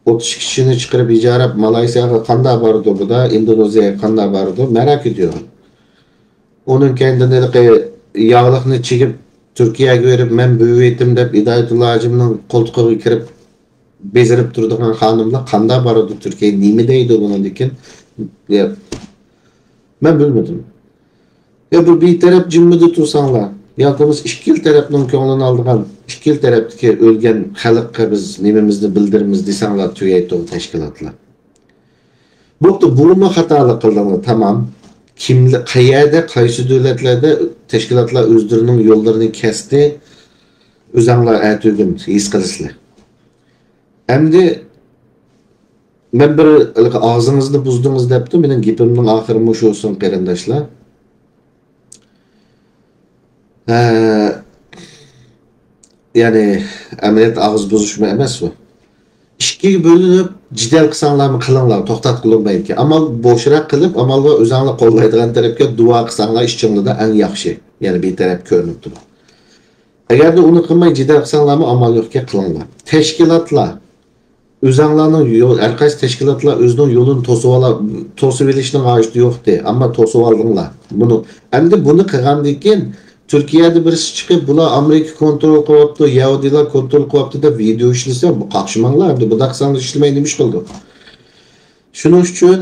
ئوتتۇز ئىككى كىشىنى چىقىرىپ ھىجايىپ مالايسىياغا قانداق بارىدۇ بۇدا، ئىندونېزىيەگە قانداق بارىدۇ، مەراق ئېتىيورۇم. ئۇنىڭ كەينىدىن ھېلىقى ياغلىقنى چىگىپ تۈركىيەگە بېرىپ مەن بۆۋېتىم دەپ ھىدايەتۇللا ھاجىمنىڭ قولتۇقىغا كىرىپ بېزىرىپ تۇرىدىغان خانىملار قانداق بارىدۇ تۈركىيەگە، نېمە دەيدۇ بۇنىڭدىن كېيىن؟ يا، مەن بىلمىدىم. يا بۇ بىتەرەپ جىممىدە تۇرساڭلار، ياكى بولمىسا ئىككىلا تەرەپنىڭ كۆڭلىنى ئالىدىغان، ئىككىلا تەرەپتىكى ئۆلگەن خەلققە بىز نېمىمىزنى بىلدۈرىمىز دېسەڭلار تۈگەيدۇ تەشكىلاتلار. بوپتۇ، بۇمۇ خاتالىق قىلدىڭلار، تامام. كىملە-، قەيەردە، قايسى دۆلەتلەردە تەشكىلاتلار ئۆزلىرىنىڭ يوللىرىنى كەستى، ئۆزەڭلار ئەتىگۈن ھېس قىلىسىلەر. ئەمدى مەن بىر ھېلىقى ئاغزىڭىزنى بۇزدىڭىز دەپتۇ، مېنىڭ گېپىمنىڭ ئاخىرى مۇشۇ بولسۇن، قېرىنداشلار. ھە، يەنى ئەمەلىيەتتە ئاغزى بۇزۇشمۇ ئەمەس بۇ. ئىككىگە بۆلۈنۈپ جېدەل قىلساڭلارمۇ قىلىڭلار، توختاتقىلى بولمايدىكەن. ئامال بوشراق قىلىپ، ئامال بار ئۆزەڭلار قوللايدىغان تەرەپكە دۇئا قىلساڭلار ئىچىڭلاردا ئەڭ ياخشى. يەنى بىتەرەپ كۆرۈنۈپ تۇرۇپ. ئەگەردە ئۇنى قىلماي جېدەل قىلساڭلارمۇ ئامال يوقكەن قىلىڭلار. تەشكىلاتلار ئۆزەڭلارنىڭ يول، ھەر قايسى تەشكىلاتلار ئۆزىنىڭ يولىنى توسۇۋالا-، توسۇۋېلىشنىڭ ھاجىتى يوقتى. ئەمما توسۇۋالدىڭلار. بۇنى، ئەمدى بۇنى قىلغاندىن كېيىن تۈركىيەدە بىرسى چىقىپ، بۇلار ئامېرىكا كونترول قىلىۋاپتۇ، يەھۇدىيلار كونترول قىلىۋاپتۇ دەپ ۋىدېئو ئىشلىسە، بۇ قاقشىماڭلار، ئەمدى بۇنداق قىلساڭلار ئىشلىمەي نېمە ئىش قىلىدۇ؟ شۇنىڭ ئۈچۈن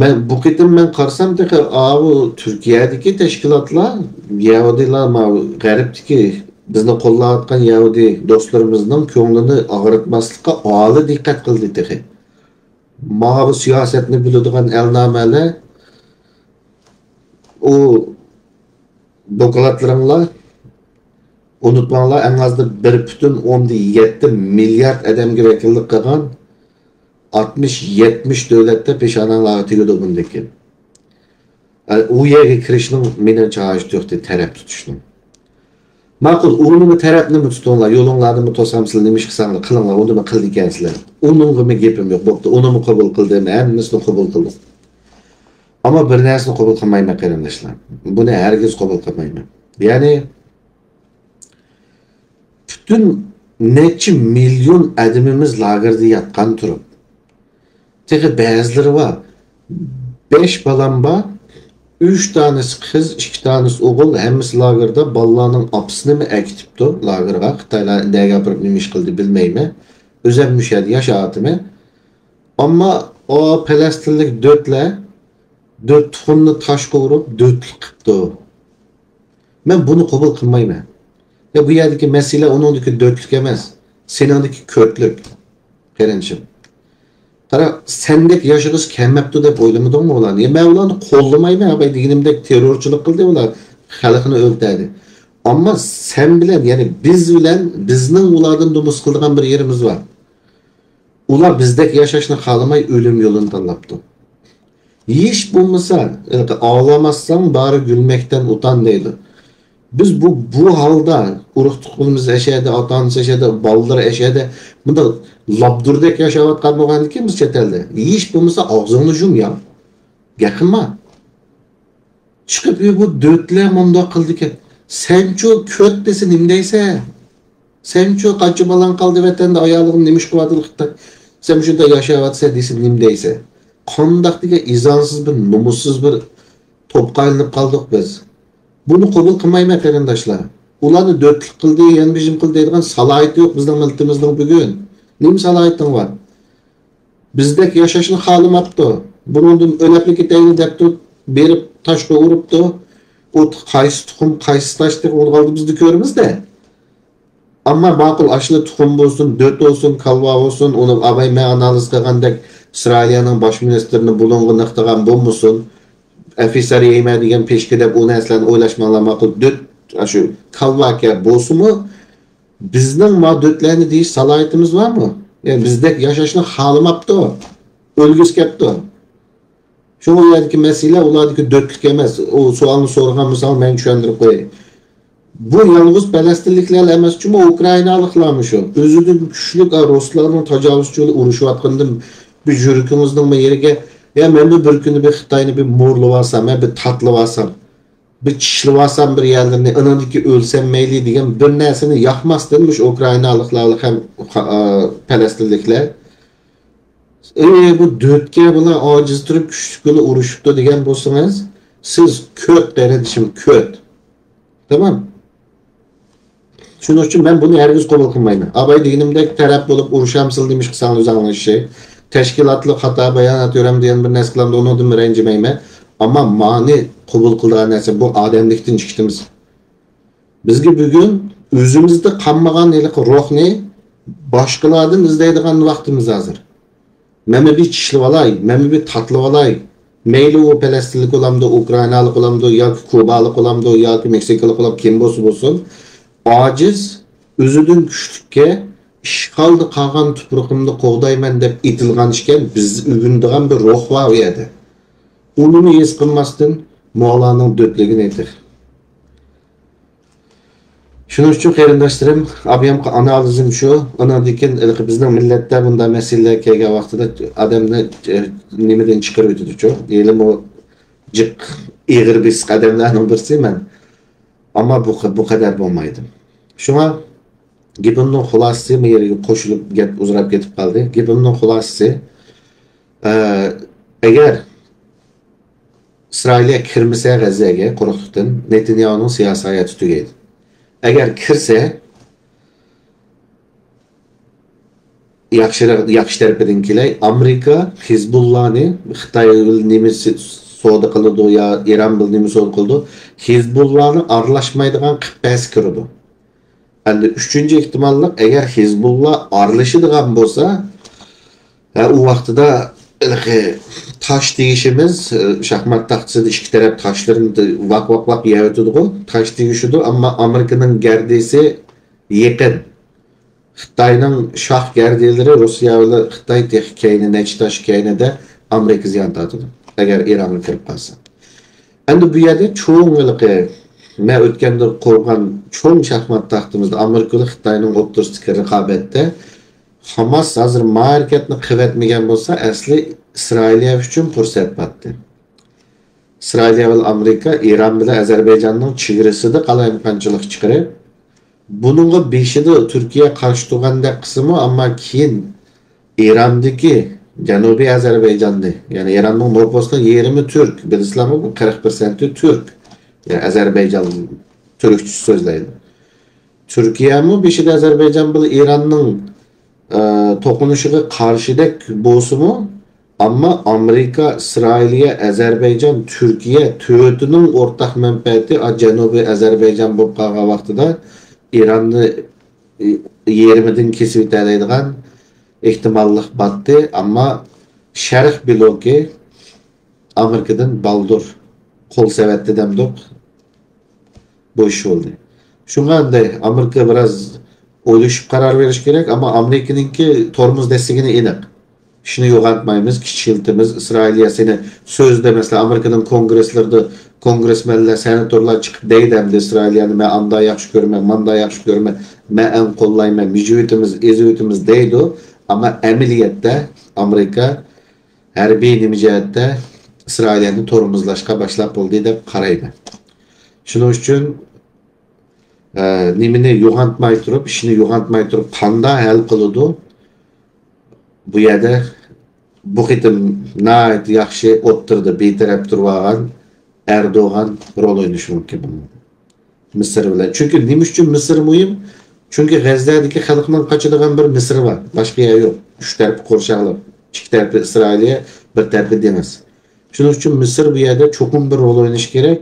مەن، بۇ قېتىم مەن قارىسام، تېخى ئاۋۇ تۈركىيەدىكى تەشكىلاتلار، يەھۇدىيلار، ماۋۇ غەربتىكى بىزنى قوللاۋاتقان يەھۇدىي دوستلىرىمىزنىڭ كۆڭلىنى ئاغرىتماسلىققا ئالىي دىققەت قىلدى تېخى. ماۋۇ سىياسەتنى بىلىدىغان ئەلنامەلەر، ئۇ دوكلاتلىرىڭلار، ئۇنتۇماڭلار، ئەڭ ئازدا بىر پۈتۈن ئوندىن يەتتە مىليارد ئادەمگە ۋەكىللىك قىلغان ئاتمىش، يەتمىش دۆلەتتە پېشانەڭلارغا تېگىدۇ بۇندىن كېيىن. ئە، ئۇ يەرگە كىرىشنىڭ مېنىڭچە ھاجىتى يوق، تەرەپ تۇتۇشنىڭ. ماقۇل، ئۇنىمۇ تەرەپنىمۇ تۇتۇڭلار، يولۇڭلاردىمۇ توسامسىلەر، نېمە ئىش قىلساڭلار قىلىڭلار، ئۇنىمۇ قىلىدىكەنسىلەر. ئۇنىڭغىمۇ گېپىم يوق، بوپتۇ، ئۇنىمۇ قوبۇل قىلدىم، ھەممىسىنى قوبۇل قىلدىم. ئەمما بىر نەرسىنى قوبۇل قىلمايمەن، قېرىنداشلار. بۇنى ھەرگىز قوبۇل قىلمايمەن. يەنى، پۈتۈن نەچچە مىليون ئادىمىمىز لاگېردا ياتقان تۇرۇپ. تېخى بەزىلىرى بار. بەش بالام بار. ئۈچ دانىسى قىز، ئىككى دانىسى ئوغۇل. ھەممىسى لاگېردا. بالىلارنىڭ ئاپىسىنىمۇ ئەكېتىپتۇ لاگېرغا. خىتايلار نەگە ئاپىرىپ نېمە ئىش قىلدى بىلمەيمەن. ئۆزۈم مۇشۇ يەردە ياشاۋاتىمەن. ئەمما ئۇ پەلەستىنلىك دۆتلەر، دۆت تۇخۇمنى تاشقا ئۇرۇپ، دۆتلۈك قىپتۇ. مەن بۇنى قوبۇل قىلمايمەن. يا بۇ يەردىكى مەسىلە ئۇنىڭدىكى دۆتلۈك ئەمەس، سېنىڭدىكى كۆتلۈك، قېرىندىشىم. قارا، سەندەك ياشىغۇسى كەلمەپتۇ دەپ ئويلىمىدىڭمۇ ئۇلارنى؟ يا مەن ئۇلارنى قوللىمايمەن، ھە، باي دېگىنىمدەك تېررورچىلىق قىلدى ئۇلار، خەلقنى ئۆلتۈردى. ئەمما سەن بىلەن، يەنى بىز بىلەن، بىزنىڭ ئۇلاردىن نومۇس قىلىدىغان بىر يېرىمىز بار. ئۇلار بىزدەك ياشاشنى خالىماي ئۆلۈم يولىنى تاللاپتۇ. ھېچ بولمىسا، ھېلىقى ئاغلىماسساڭ بارى گۈلمەكتىن ئۇتان دەيدۇ. بىز بۇ، بۇ ھالدا ئۇرۇق-تۇغقىنىمىز ئەشەدە، ئاتا-ئانىسى ئەشەدە، بالىلىرى ئەشەدە، مۇنداق لابدۇردەك ياشاۋاتقان بولغاندىكىن بىز چەت ئەلدە. ھېچ بولمىسا ئاغزىڭنى يۇم يا. گەپ قىلما. چىقىپ، ئۆي بۇ دۆتلەر مۇنداق قىلدىكەن. سەنچۇ كۆت دېسە نېمە دەيسەن؟ سەنچۇ قانچە بالاڭ قالدى ۋەتەندە، ئايالىڭ نېمە ئىش قىلىۋاتىدۇ خىتاي؟ سەن مۇشۇنداق ياشاۋاتىسەن دېسە نېمە دەيسەن؟ قانداق دېگەن ئىزانسىز بىر، نومۇسسىز بىر توپقا ئايلىنىپ قالدۇق بىز. بۇنى قوبۇل قىلمايمەن، قېرىنداشلار. ئۇلارنى دۆتلۈك قىلدى، يەنە بىر نېمە قىلدى دەيدىغان سالاھىيىتى يوق بىزنىڭ مىللىتىمىزنىڭ بۈگۈن. نېمە سالاھىيىتىڭ بار؟ بىزدەك ياشاشنى خالىماپتۇ. بۇنىڭدىن ئۆلەپلا كېتەيلى دەپتۇ، بېرىپ تاشقا ئۇرۇپتۇ. ئۇ قايسى تۇخۇم، قايسى تاش دەپ ئۇرغاندا بىزدە كۆرىمىز-دە. ئەمما ماقۇل، ئاشۇلا تۇخۇم بولسۇن، دۆت بولسۇن، كالۋا بولسۇن، ئۇنى ئاباي مەن ئانالىز قىلغاندەك ئىسرائىلىيەنىڭ باش مىنىستىرىنى بۇلۇڭغا نىقتىغان بولمىسۇن، ئەفسەر يەيمەن دېگەن پېشكە دەپ ئۇ نەرسىلەرنى ئويلاشماڭلار، ماقۇل. دۆت، ئاشۇ كالۋاكە بولسىمۇ، بىزنىڭ ما دۆتلەرنى دېيىش سالاھىيىتىمىز بارمۇ؟ يەنى بىزدەك ياشاشنى خالىماپتۇ. ئۆلگۈسى كەپتۇ. شۇڭا ئۇ يەردىكى مەسىلە ئۇلاردىكى دۆتلۈك ئەمەس. ئۇ سوئالنى سورىغان بولساڭ، مەن چۈشەندۈرۈپ قوياي. بۇ يالغۇز پەلەستىنلىكلەر ئەمەس، جۇمۇ ئۇكرائىنالىقلارمۇ شۇ. ئۆزىدىن كۈچلۈك، ئا، رۇسلارنىڭ تاجاۋۇزچىلىرى ئۇرۇشۇۋاتقىنىدىن بىر يۈرىكىڭىزنىڭ بىر يېرىگە، يا مەنمۇ بىر كۈنى بىر خىتاينى بىر مورلىۋالسام، ھە، بىر تاتلىۋالسام، بىر چىشلىۋالسام بىر يەرلىرىنى، ئانىڭدىكى ئۆلسەم مەيلى دېگەن بىر نەرسىنى ياقماستىن مۇشۇ ئۇكرائىنالىقلار ھەم، ئا، پەلەستىنلىكلەر. ئى، بۇ دۆتكە بۇلار ئاجىز تۇرۇپ كۈچلۈك بىلەن ئۇرۇشۇپتۇ دېگەن بولسىڭىز، سىز كۆت، قېرىندىشىم، كۆت. تامام. شۇنىڭ ئۈچۈن مەن بۇنى ھەرگىز قوبۇل قىلمايمەن. ئاباي دېگىنىمدەك تەرەپ بولۇپ ئۇرۇشامسىز نېمە ئىش قىلساڭلار ئۆزۈڭلار ئىشى. تەشكىلاتلىق خاتا بايانات يۈرەم دېگەن بىر نەرسە قىلامدا ئۇنىڭدىن رەنجىمەيمەن. ئەمما مانى قوبۇل قىلىدىغان نەرسە بۇ ئادەملىكتىن چىقىشىمىز. بىزگە بۈگۈن ئۆزىمىزدە قالمىغان ھېلىقى روھنى باشقىلاردىن ئىزدەيدىغان ۋاقتىمىز ھازىر. مەنمۇ بىر چىشلىۋالاي، مەنمۇ بىر تاتلىۋالاي. مەيلى ئۇ پەلەستىنلىك بولامدۇ، ئۇكرائىنالىق بولامدۇ، ياكى كۇبالىق بولامدۇ، ياكى مېكسىكىلىق بولامدۇ، كىم بولسا بولسۇن. ئاجىز، ئۆزىدىن كۈچلۈككە، ئىشغالدا قالغان تۇپرىقىمنى قوغدايمەن دەپ ئېتىلغان ئىكەن، بىز ئۆگىنىدىغان بىر روھ بار ئۇ يەردە. ئۇنىمۇ ھېس قىلماستىن، مولانىڭ دۆتلۈكىنى ئېيتىق. شۇنىڭ ئۈچۈن قېرىنداشلىرىم، ئابىيامقا ئانالىزىم شۇ. ئاناندىن كېيىن ھېلىقى بىزنىڭ مىللەتتە بۇنداق مەسىلىلەر كەلگەن ۋاقتىدا ئادەمنى، ئە، نېمىدىن چىقىرىۋېتىدۇچۇ. ھېلىمۇ جىق، ئېغىر بېسىق ئادەملەرنىڭ بىرسى مەن. ئەمما بۇ، بۇ قەدەر بولمايدۇ. شۇڭا گېپىمنىڭ خۇلاسىسى، بۇ يەرگە قوشۇلۇپ گەپ ئۇزىراپ كېتىپ قالدى. گېپىمنىڭ خۇلاسىسى، ئە، ئەگەر ئىسرائىلىيە كىرمىسە غەززەگە قۇرۇقلۇقتىن، نېتەنياھۇنىڭ سىياسىي ھاياتى تۈگەيدۇ. ئەگەر كىرسە، ياخشىراق، ياخشى تەرىپىدىن كېلەي، ئامېرىكا ھىزبۇللانى، خىتاي بىلەن نېمە سودا قىلىدۇ يا ئىران بىلەن نېمە سودا قىلىدۇ، ھىزبۇللانى ئارىلاشمايدىغان قىلىپ بەرسە كىرىدۇ. ئەمدى ئۈچىنچى ئېھتىماللىق، ئەگەر ھىزبۇللا ئارىلىشىدىغان بولسا، ھە، ئۇ ۋاقتىدا ھېلىقى تاش تېگىشىمىز، ئى، شاھمات تاختىسىدا ئىككى تەرەپ تاشلىرىنى ۋاق، ۋاق، ۋاق يەۋېتىدىغۇ، تاش تېگىشىدۇ، ئەمما ئامېرىكىنىڭ گەردىسى يېقىن. خىتاينىڭ شاھ گەردىلىرى، روسىيە بىلەن خىتاي تېخى كەينى، نەچچە تاش كەينىدە ئامېرىكا زىيان تارتىدۇ، ئەگەر ئىرانغا كىرىپ قالسا. ئەمدى بۇ يەردە چوڭ ھېلىقى، مەن ئۆتكەندە قۇرغان چوڭ شاھمات تاختىمىزدا ئامېرىكا بىلەن خىتاينىڭ ئوتتۇرىسىدىكى رىقابەتتە ھاماس ھازىر ما ھەرىكەتنى قىلىۋەتمىگەن بولسا، ئەسلى ئىسرائىلىيە ئۈچۈن پۇرسەت بارتى. ئىسرائىلىيە بىلەن ئامېرىكا ئىران بىلەن ئەزەربەيجاننىڭ چېگرىسىدا قالايمىقانچىلىق چىقىرىپ، بۇنىڭغا بېشىدا تۈركىيە قارشى تۇرغاندەك قىلسىمۇ، ئەمما كېيىن ئىراندىكى جەنۇبىي ئەزەربەيجاننى، يەنى ئىراننىڭ نوپۇسىنىڭ يېرىمى تۈرك، بىلىسىلەرمۇ، بۇ قىرىق پىرسەنتى تۈرك. يەنى ئەزەربەيجان تۈركچە سۆزلەيدۇ. تۈركىيەمۇ بېشىدا ئەزەربەيجان بىلەن ئىراننىڭ، ئە، توقۇنۇشىغا قارشىدەك بولسىمۇ، ئەمما ئامېرىكا، ئىسرائىلىيە، ئەزەربەيجان، تۈركىيە تۆتىنىڭ ئورتاق مەنپەئەتى، ئا، جەنۇبىي ئەزەربەيجان بولۇپ قالغان ۋاقتىدا ئىراننى، ئى، يېرىمىدىن كېسىۋېتەلەيدىغان ئېھتىماللىق بارتى. ئەمما شەرق بلوكى ئامېرىكىدىن بالدۇر قول سېلىۋەتتى دەمدۇق. بۇ ئىش بولدى. شۇڭا ئەمدى ئامېرىكا بىراز ئويلىشىپ قارار بېرىش كېرەك، ئەمما ئامېرىكىنىڭكى تورمۇز دەسسىگىنى ئېنىق. ئىشنى يوغانتمايمىز، كىچىكلىتىمىز. ئىسرائىلىيە سېنى سۆزدە، مەسىلەن، ئامېرىكىنىڭ كونگرېسلىرىدا كونگرېسمېنلەر، سېناتورلار چىقىپ دەيدۇ ئەمدى ئىسرائىلىيەنى مەن ئاندا ياخشى كۆرىمەن، ماندا ياخشى كۆرىمەن، مەن ئەڭ قوللايمەن، مىجىۋېتىمىز، ئېزىۋېتىمىز دەيدۇ. ئەمما ئەمەلىيەتتە ئامېرىكا ھەربىي نېمە جەھەتتە ئىسرائىلىيەنى تورمۇزلاشقا باشلاپ بولدى دەپ قارايمەن. شۇنىڭ ئۈچۈن، ئە، نېمىنى يوغانتماي تۇرۇپ، ئىشنى يوغانتماي تۇرۇپ قاندا ھەل قىلىدۇ؟ بۇ يەردە بۇ قېتىم ناھايىتى ياخشى ئوتتۇرىدا بىتەرەپ تۇرۇۋالغان ئەردوغان رول ئوينىشى مۇمكىن. مىسىر بىلەن. چۈنكى نېمە ئۈچۈن مىسىر مۇھىم؟ چۈنكى غەززەدىكى خەلقنىڭ قاچىدىغان بىر مىسىر بار. باشقا يەر يوق. ئۈچ تەرىپى قورشاقلىق. ئىككى تەرىپى ئىسرائىلىيە، بىر تەرىپى دېڭىز. شۇنىڭ ئۈچۈن مىسىر بۇ يەردە چوقۇم بىر رول ئوينىشى كېرەك.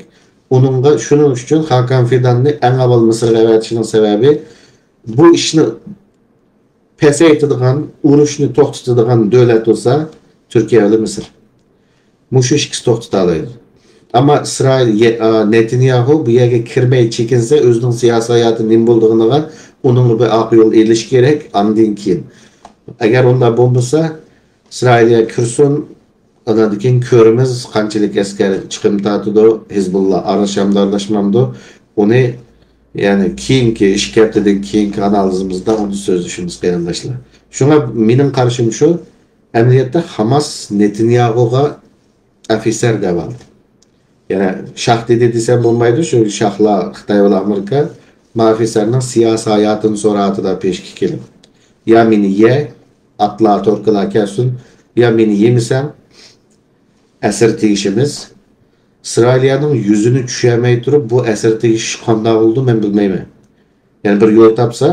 ئۇنىڭغا، شۇنىڭ ئۈچۈن خاكان فىداننى ئەڭ ئاۋۋال مىسىرغا ئەۋەتىشىنىڭ سەۋەبى، بۇ ئىشنى پەسەيتىدىغان، ئۇرۇشنى توختىتىدىغان دۆلەت بولسا تۈركىيە بىلەن مىسىر. مۇشۇ ئىككىسى توختىتالايدۇ. ئەمما ئىسرائىل، يە-، ئا، نېتانياھۇ بۇ يەرگە كىرمەي چېكىنسە، ئۆزىنىڭ سىياسىي ھاياتى نېمە بولىدىغىنىغا، ئۇنىڭغا بىر ئارقا يول ئېلىش كېرەك. ئاندىن كېيىن، ئەگەر ئۇنداق بولمىسا، ئىسرائىلىيە كىرسۇن، ئاندىن كېيىن كۆرىمىز، قانچىلىك ئەسكەر چىقىم تارتىدۇ، ھىزبۇللا ئارىلىشامدۇ، ئارىلاشمامدۇ، ئۇنى، يەنى كېيىنكى ئىككى ھەپتىدىن كېيىنكى ئانالىزىمىزدا ئۇنى سۆزلىشىمىز، قېرىنداشلار. شۇڭا مېنىڭ قارىشىم شۇ، ئەمەلىيەتتە ھاماس نېتانياھۇغا ئوفىتسېر دەۋالدى. يەنە شاھ دېدى دېسەم بولمايدۇ، شۇ شاھلار خىتاي بىلەن ئامېرىكا، ما ئوفىتسېرنىڭ سىياسىي ھاياتىنى سوراۋاتىدۇ پېشكە كېلىپ. يا مېنى يە، ئاتلار، توركىلار كەلسۇن، يا مېنى يېمىسەڭ، ئەسىر تېگىشىمىز. ئىسرائىلىيەنىڭ يۈزىنى چۈشۈرمەي تۇرۇپ، بۇ ئەسىر تېگىش قانداق بولىدۇ، مەن بىلمەيمەن. يەنى بىر يول تاپسا،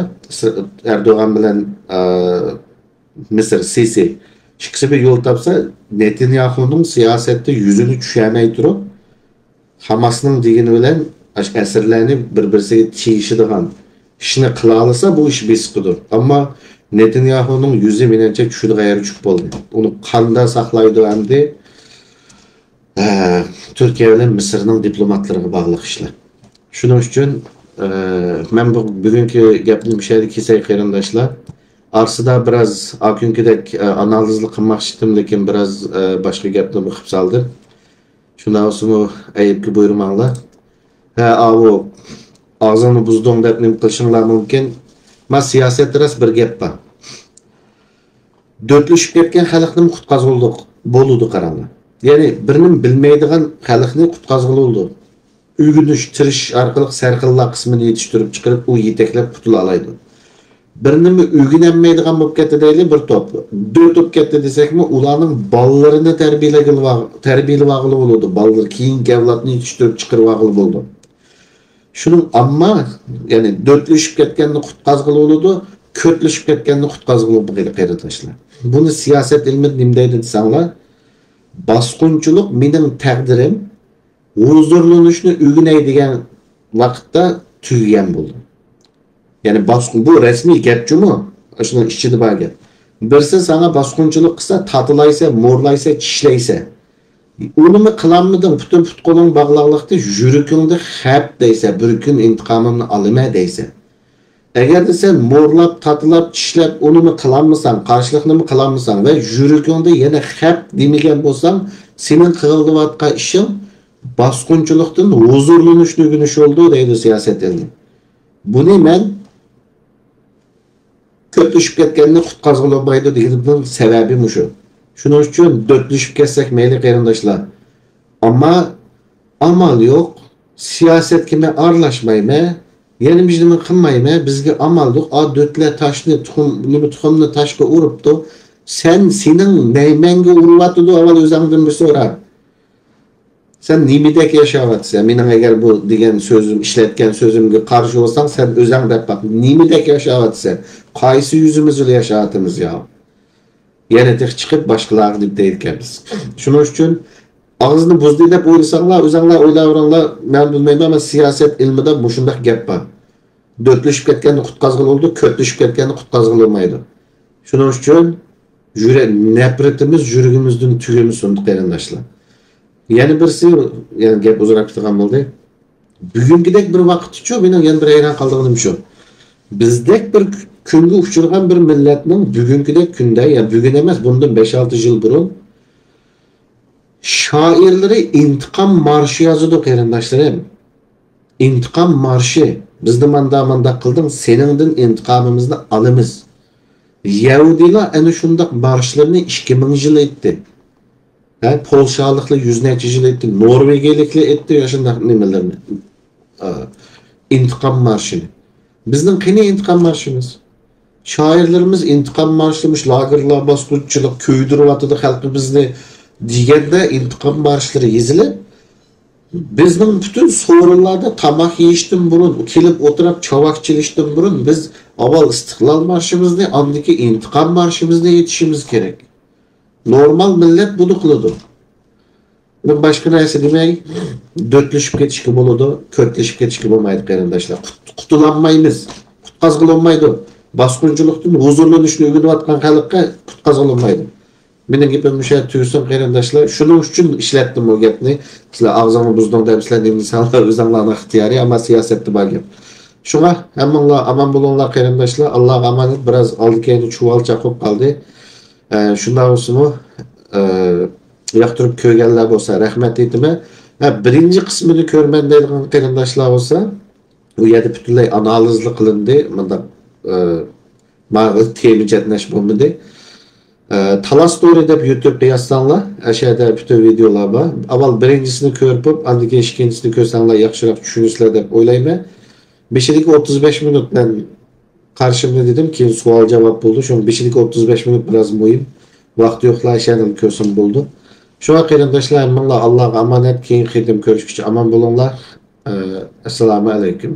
ئەردوغان بىلەن، ئە، مىسىر، سىسى ئىككىسى بىر يول تاپسا، نېتانياھۇنىڭ سىياسەتتە يۈزىنى چۈشۈرمەي تۇرۇپ، ھاماسنىڭ دېگىنى بىلەن ئاشۇ ئەسىرلەرنى بىر-بىرسىگە تېگىشىدىغان ئىشنى قىلالىسا، بۇ ئىش بېسىقىدۇ. ئەمما نېتانياھۇنىڭ يۈزى، مېنىڭچە، چۈشىدىغان يەرگە چۈشۈپ بولدى. ئۇنى قاندا ساقلايدۇ ئەمدى؟ ئە، تۈركىيە بىلەن مىسىرنىڭ دىپلوماتلىرىغا باغلىق ئىشلار. شۇنىڭ ئۈچۈن، ئە، مەن بۇ بۈگۈنكى گەپنى مۇشۇ يەردە كېسەي، قېرىنداشلار. ئارىسىدا بىراز ئاكۈنكىدەك، ئە، ئانالىزلا قىلماقچى ئىدىم، لېكىن بىراز، ئە، باشقا گەپنى بېقىپ سالدىم. شۇنداق بولسىمۇ ئەيىبكە بۇيرۇماڭلار. ھە، ئاۋۇ ئاغزىڭنى بۇزدۇڭ دەپ نېمە قىلىشىڭلار مۇمكىن. ما سىياسەتتە راست بىر گەپ بار. دۆتلىشىپ كەتكەن خەلقنىمۇ قۇتقازغىلى بولىدۇ، قاراڭلار. يەنى بىر نېمە بىلمەيدىغان خەلقنى قۇتقازغىلى بولىدۇ. ئۆگىنىش، تىرىشىش ئارقىلىق سەرخىللار قىسمىنى يېتىشتۈرۈپ چىقىرىپ، ئۇ يېتەكلەپ قۇتۇلالايدۇ. بىر نېمە ئۆگىنەلمەيدىغان بولۇپ كەتتى دەيلى، بىر توپ. دۆت بولۇپ كەتتى دېسەكمۇ، ئۇلارنىڭ بالىلىرىنى تەربىيەلىگىلى-، تەربىيەلىۋالغىلى بولىدۇ. بالىلىرى، كېيىنكى ئەۋلادنى يېتىشتۈرۈپ چىقىرىۋالغىلى بولىدۇ. شۇنىڭ ئەمما، يەنى دۆتلىشىپ كەتكەننى قۇتقازغىلى بولىدۇ، كۆتلىشىپ كەتكەننى قۇتقازغىلى بولمايدۇ، قېرىنداشلار. بۇنى سىياسەت ئىلمىدا نېمە دەيدۇ دېسەڭلار، باسقۇنچىلىق مېنىڭ تەقدىرىم، ھۇزۇرلىنىشنى ئۆگىنەي دېگەن ۋاقىتتا تۈگىگەن بولدى. يەنى باسقۇن، بۇ رەسمىي گەپ جۇمۇ، شۇنىڭ ئىچىدە بار گەپ. بىرسى ساڭا باسقۇنچىلىق قىلسا، تاتىلايسەن، مورلايسەن، چىشلەيسەن. ئۇنىمۇ قىلالمىدىڭ، پۈتۈن پۇت-قولۇڭ باغلاقلىقتا، يۈرىكىڭدە خەپ دەيسەن، بىر كۈن ئىنتىقامىمنى ئالىمەن دەيسەن. ئەگەردە سەن مورلاپ، تاتىلاپ، چىشلەپ، ئۇنىمۇ قىلالمىساڭ، قارشىلىقنىمۇ قىلالمىساڭ ۋە يۈرىكىڭدە يەنە خەپ دېمىگەن بولساڭ، سېنىڭ قىلىۋاتقان ئىشىڭ باسقۇنچىلىقتىن ھۇزۇرلىنىشنى ئۆگىنىش بولىدۇ، دەيدۇ سىياسەت ئىلمى. بۇنى مەن كۆپلىشىپ كەتكەننى قۇتقازغىلى بولمايدۇ دېگىنىمنىڭ سەۋەبى مۇشۇ. شۇنىڭ ئۈچۈن دۆتلىشىپ كەتسەك مەيلى، قېرىنداشلار. ئەمما ئامال يوق. سىياسەتكە مەن ئارىلاشمايمەن. يەنە بىر نېمە قىلمايمەن. بىزگە ئامال يوق. ئا، دۆتلە تاشنى، تۇخۇم، نېمە، تۇخۇمنى تاشقا ئۇرۇپتۇ. سەن، سېنىڭ نەيمەڭگە ئۇرۇۋاتىدۇ، ئاۋۋال ئۆزۈڭدىن بىر سورا. سەن نېمىدەك ياشاۋاتىسەن؟ مېنىڭ ئەگەر بۇ دېگەن سۆزۈم، ئىشلەتكەن سۆزۈمگە قارشى بولساڭ، سەن ئۆزۈڭ دەپ باق. نېمىدەك ياشاۋاتىسەن؟ قايسى يۈزىمىز بىلەن ياشاۋاتىمىز يا؟ يەنە تېخى چىقىپ باشقىلارغا دەپ دەيدىكەنمىز. شۇنىڭ ئۈچۈن ئاغزىنى بۇزدى دەپ ئويلىساڭلار، ئۆزۈڭلار ئويلاۋېرىڭلار، مەن بىلمەيمەن، ئەمما سىياسەت ئىلمىدا مۇشۇنداق گەپ بار. دۆتلىشىپ كەتكەننى قۇتقازغىلى بولىدۇ، كۆتلىشىپ كەتكەننى قۇتقازغىلى بولمايدۇ. شۇنىڭ ئۈچۈن يۈرە-، نەپرىتىمىز يۈرىكىمىزدىن تۈگىمىسۇن، قېرىنداشلار. يەنە بىرسى، يەنە گەپ ئۇزۇنراق كېتىدىغان بولدى. بۈگۈنكىدەك بىر ۋاقىتتىچۇ، مېنىڭ يەنە بىر ھەيران قالىدىغىنىم شۇ. بىزدەك بىر كۈنگە ئۇچرىغان بىر مىللەتنىڭ بۈگۈنكىدەك كۈندە، يا بۈگۈن ئەمەس، بۇندىن بەش-ئالتە يىل بۇرۇن شائىرلىرى ئىنتىقام مارشى يازىدۇ، قېرىنداشلىرىم. ئىنتىقام مارشى. بىزنى ماندا-مانداق قىلدىڭ، سېنىڭدىن ئىنتىقامىمىزنى ئالىمىز. يەھۇدىيلار ئەنە شۇنداق مارشلىرىنى ئىككى مىڭ يىل ئېيتتى. ھە، پولشالىقلار يۈز نەچچە يىل ئېيتتى، نورۋېگىيەلىكلەر ئېيتتى شۇنداق نېمىلەرنى. ئا، ئىنتىقام مارشىنى. بىزنىڭ قېنى ئىنتىقام مارشىمىز؟ شائىرلىرىمىز ئىنتىقام مارشلىمىش، لاگېرلار، باسقۇنچىلىق، كۆيدۈرۈۋاتىدۇ خەلقىمىزنى دېگەندە ئىنتىقام مارشلىرى يېزىلىپ، بىزنىڭ پۈتۈن سورۇنلاردا تاماق يېيىشتىن بۇرۇن، كېلىپ ئولتۇرۇپ چاۋاك چېلىشتىن بۇرۇن بىز ئاۋۋال ئىستىقلال مارشىمىزنى، ئاندىن كېيىن ئىنتىقام مارشىمىزنى ئېيتىشىمىز كېرەك. نورمال مىللەت بۇنى قىلىدۇ. مەن باشقا نەرسە دېمەي، دۆتلىشىپ كېتىشكە بولىدۇ، كۆتلىشىپ كېتىشكە بولمايدۇ، قېرىنداشلار. قۇت-، قۇتۇلالمايمىز. قۇتقازغىلى بولمايدۇ. باسقۇنچىلىقتىن ھۇزۇرلىنىشنى ئۆگىنىۋاتقان خەلققە قۇتقازغىلى بولمايدۇ. مېنىڭ گېپىم مۇشۇ يەردە تۈگىسۇن، قېرىنداشلار. شۇنىڭ ئۈچۈن ئىشلەتتىم بۇ گەپنى. سىلەر ئاغزىڭنى بۇزدۇڭ دەپ سىلەر نېمە دېسەڭلار، ئۆزۈڭلارنىڭ ئىختىيارى، ئەمما سىياسەتتە بار گەپ. شۇڭا ھەممىڭلار ئامان بولۇڭلار، قېرىنداشلار. ئاللاغا ئامانەت. بىراز ئالدى-كەينى چۇۋالچاق بولۇپ قالدى. ئە، شۇنداق بولسىمۇ، ئە، ياقتۇرۇپ كۆرگەنلەر بولسا رەھمەت ئېيتىمەن. ھە، بىرىنچى قىسمىنى كۆرمەن دەيدىغان قېرىنداشلار بولسا، ئۇ يەردە پۈتۈنلەي ئانالىزلا قىلىندى. مۇنداق، ئە، ماڭا تېما چەتنەش بولمىدى. ئە، تالاس تورى دەپ يۇتۇبقا يازساڭلار، ئەشەدە پۈتۈن ۋىدېئولار بار. ئاۋۋال بىرىنچىسىنى كۆرۈپ بولۇپ، ئاندىن كېيىن ئىككىنچىسىنى كۆرسەڭلار ياخشىراق چۈشىنىسىلەر دەپ ئويلايمەن. بېشىدىكى ئوتتۇز بەش مىنۇت مەن قارىشىمنى دېدىم، كېيىن سوئال-جاۋاب بولدى. شۇڭا بېشىدىكى ئوتتۇز بەش مىنۇت بىراز مۇھىم. ۋاقتى يوقلار ئەشەدىن كۆرسىمۇ بولىدۇ. شۇڭا قېرىنداشلار، ھەممىڭلار ئاللاغا ئامانەت. كېيىنكى قېتىم كۆرۈشكىچە ئامان بولۇڭلار. ئە، ئەسسالامۇ ئەلەيكۇم.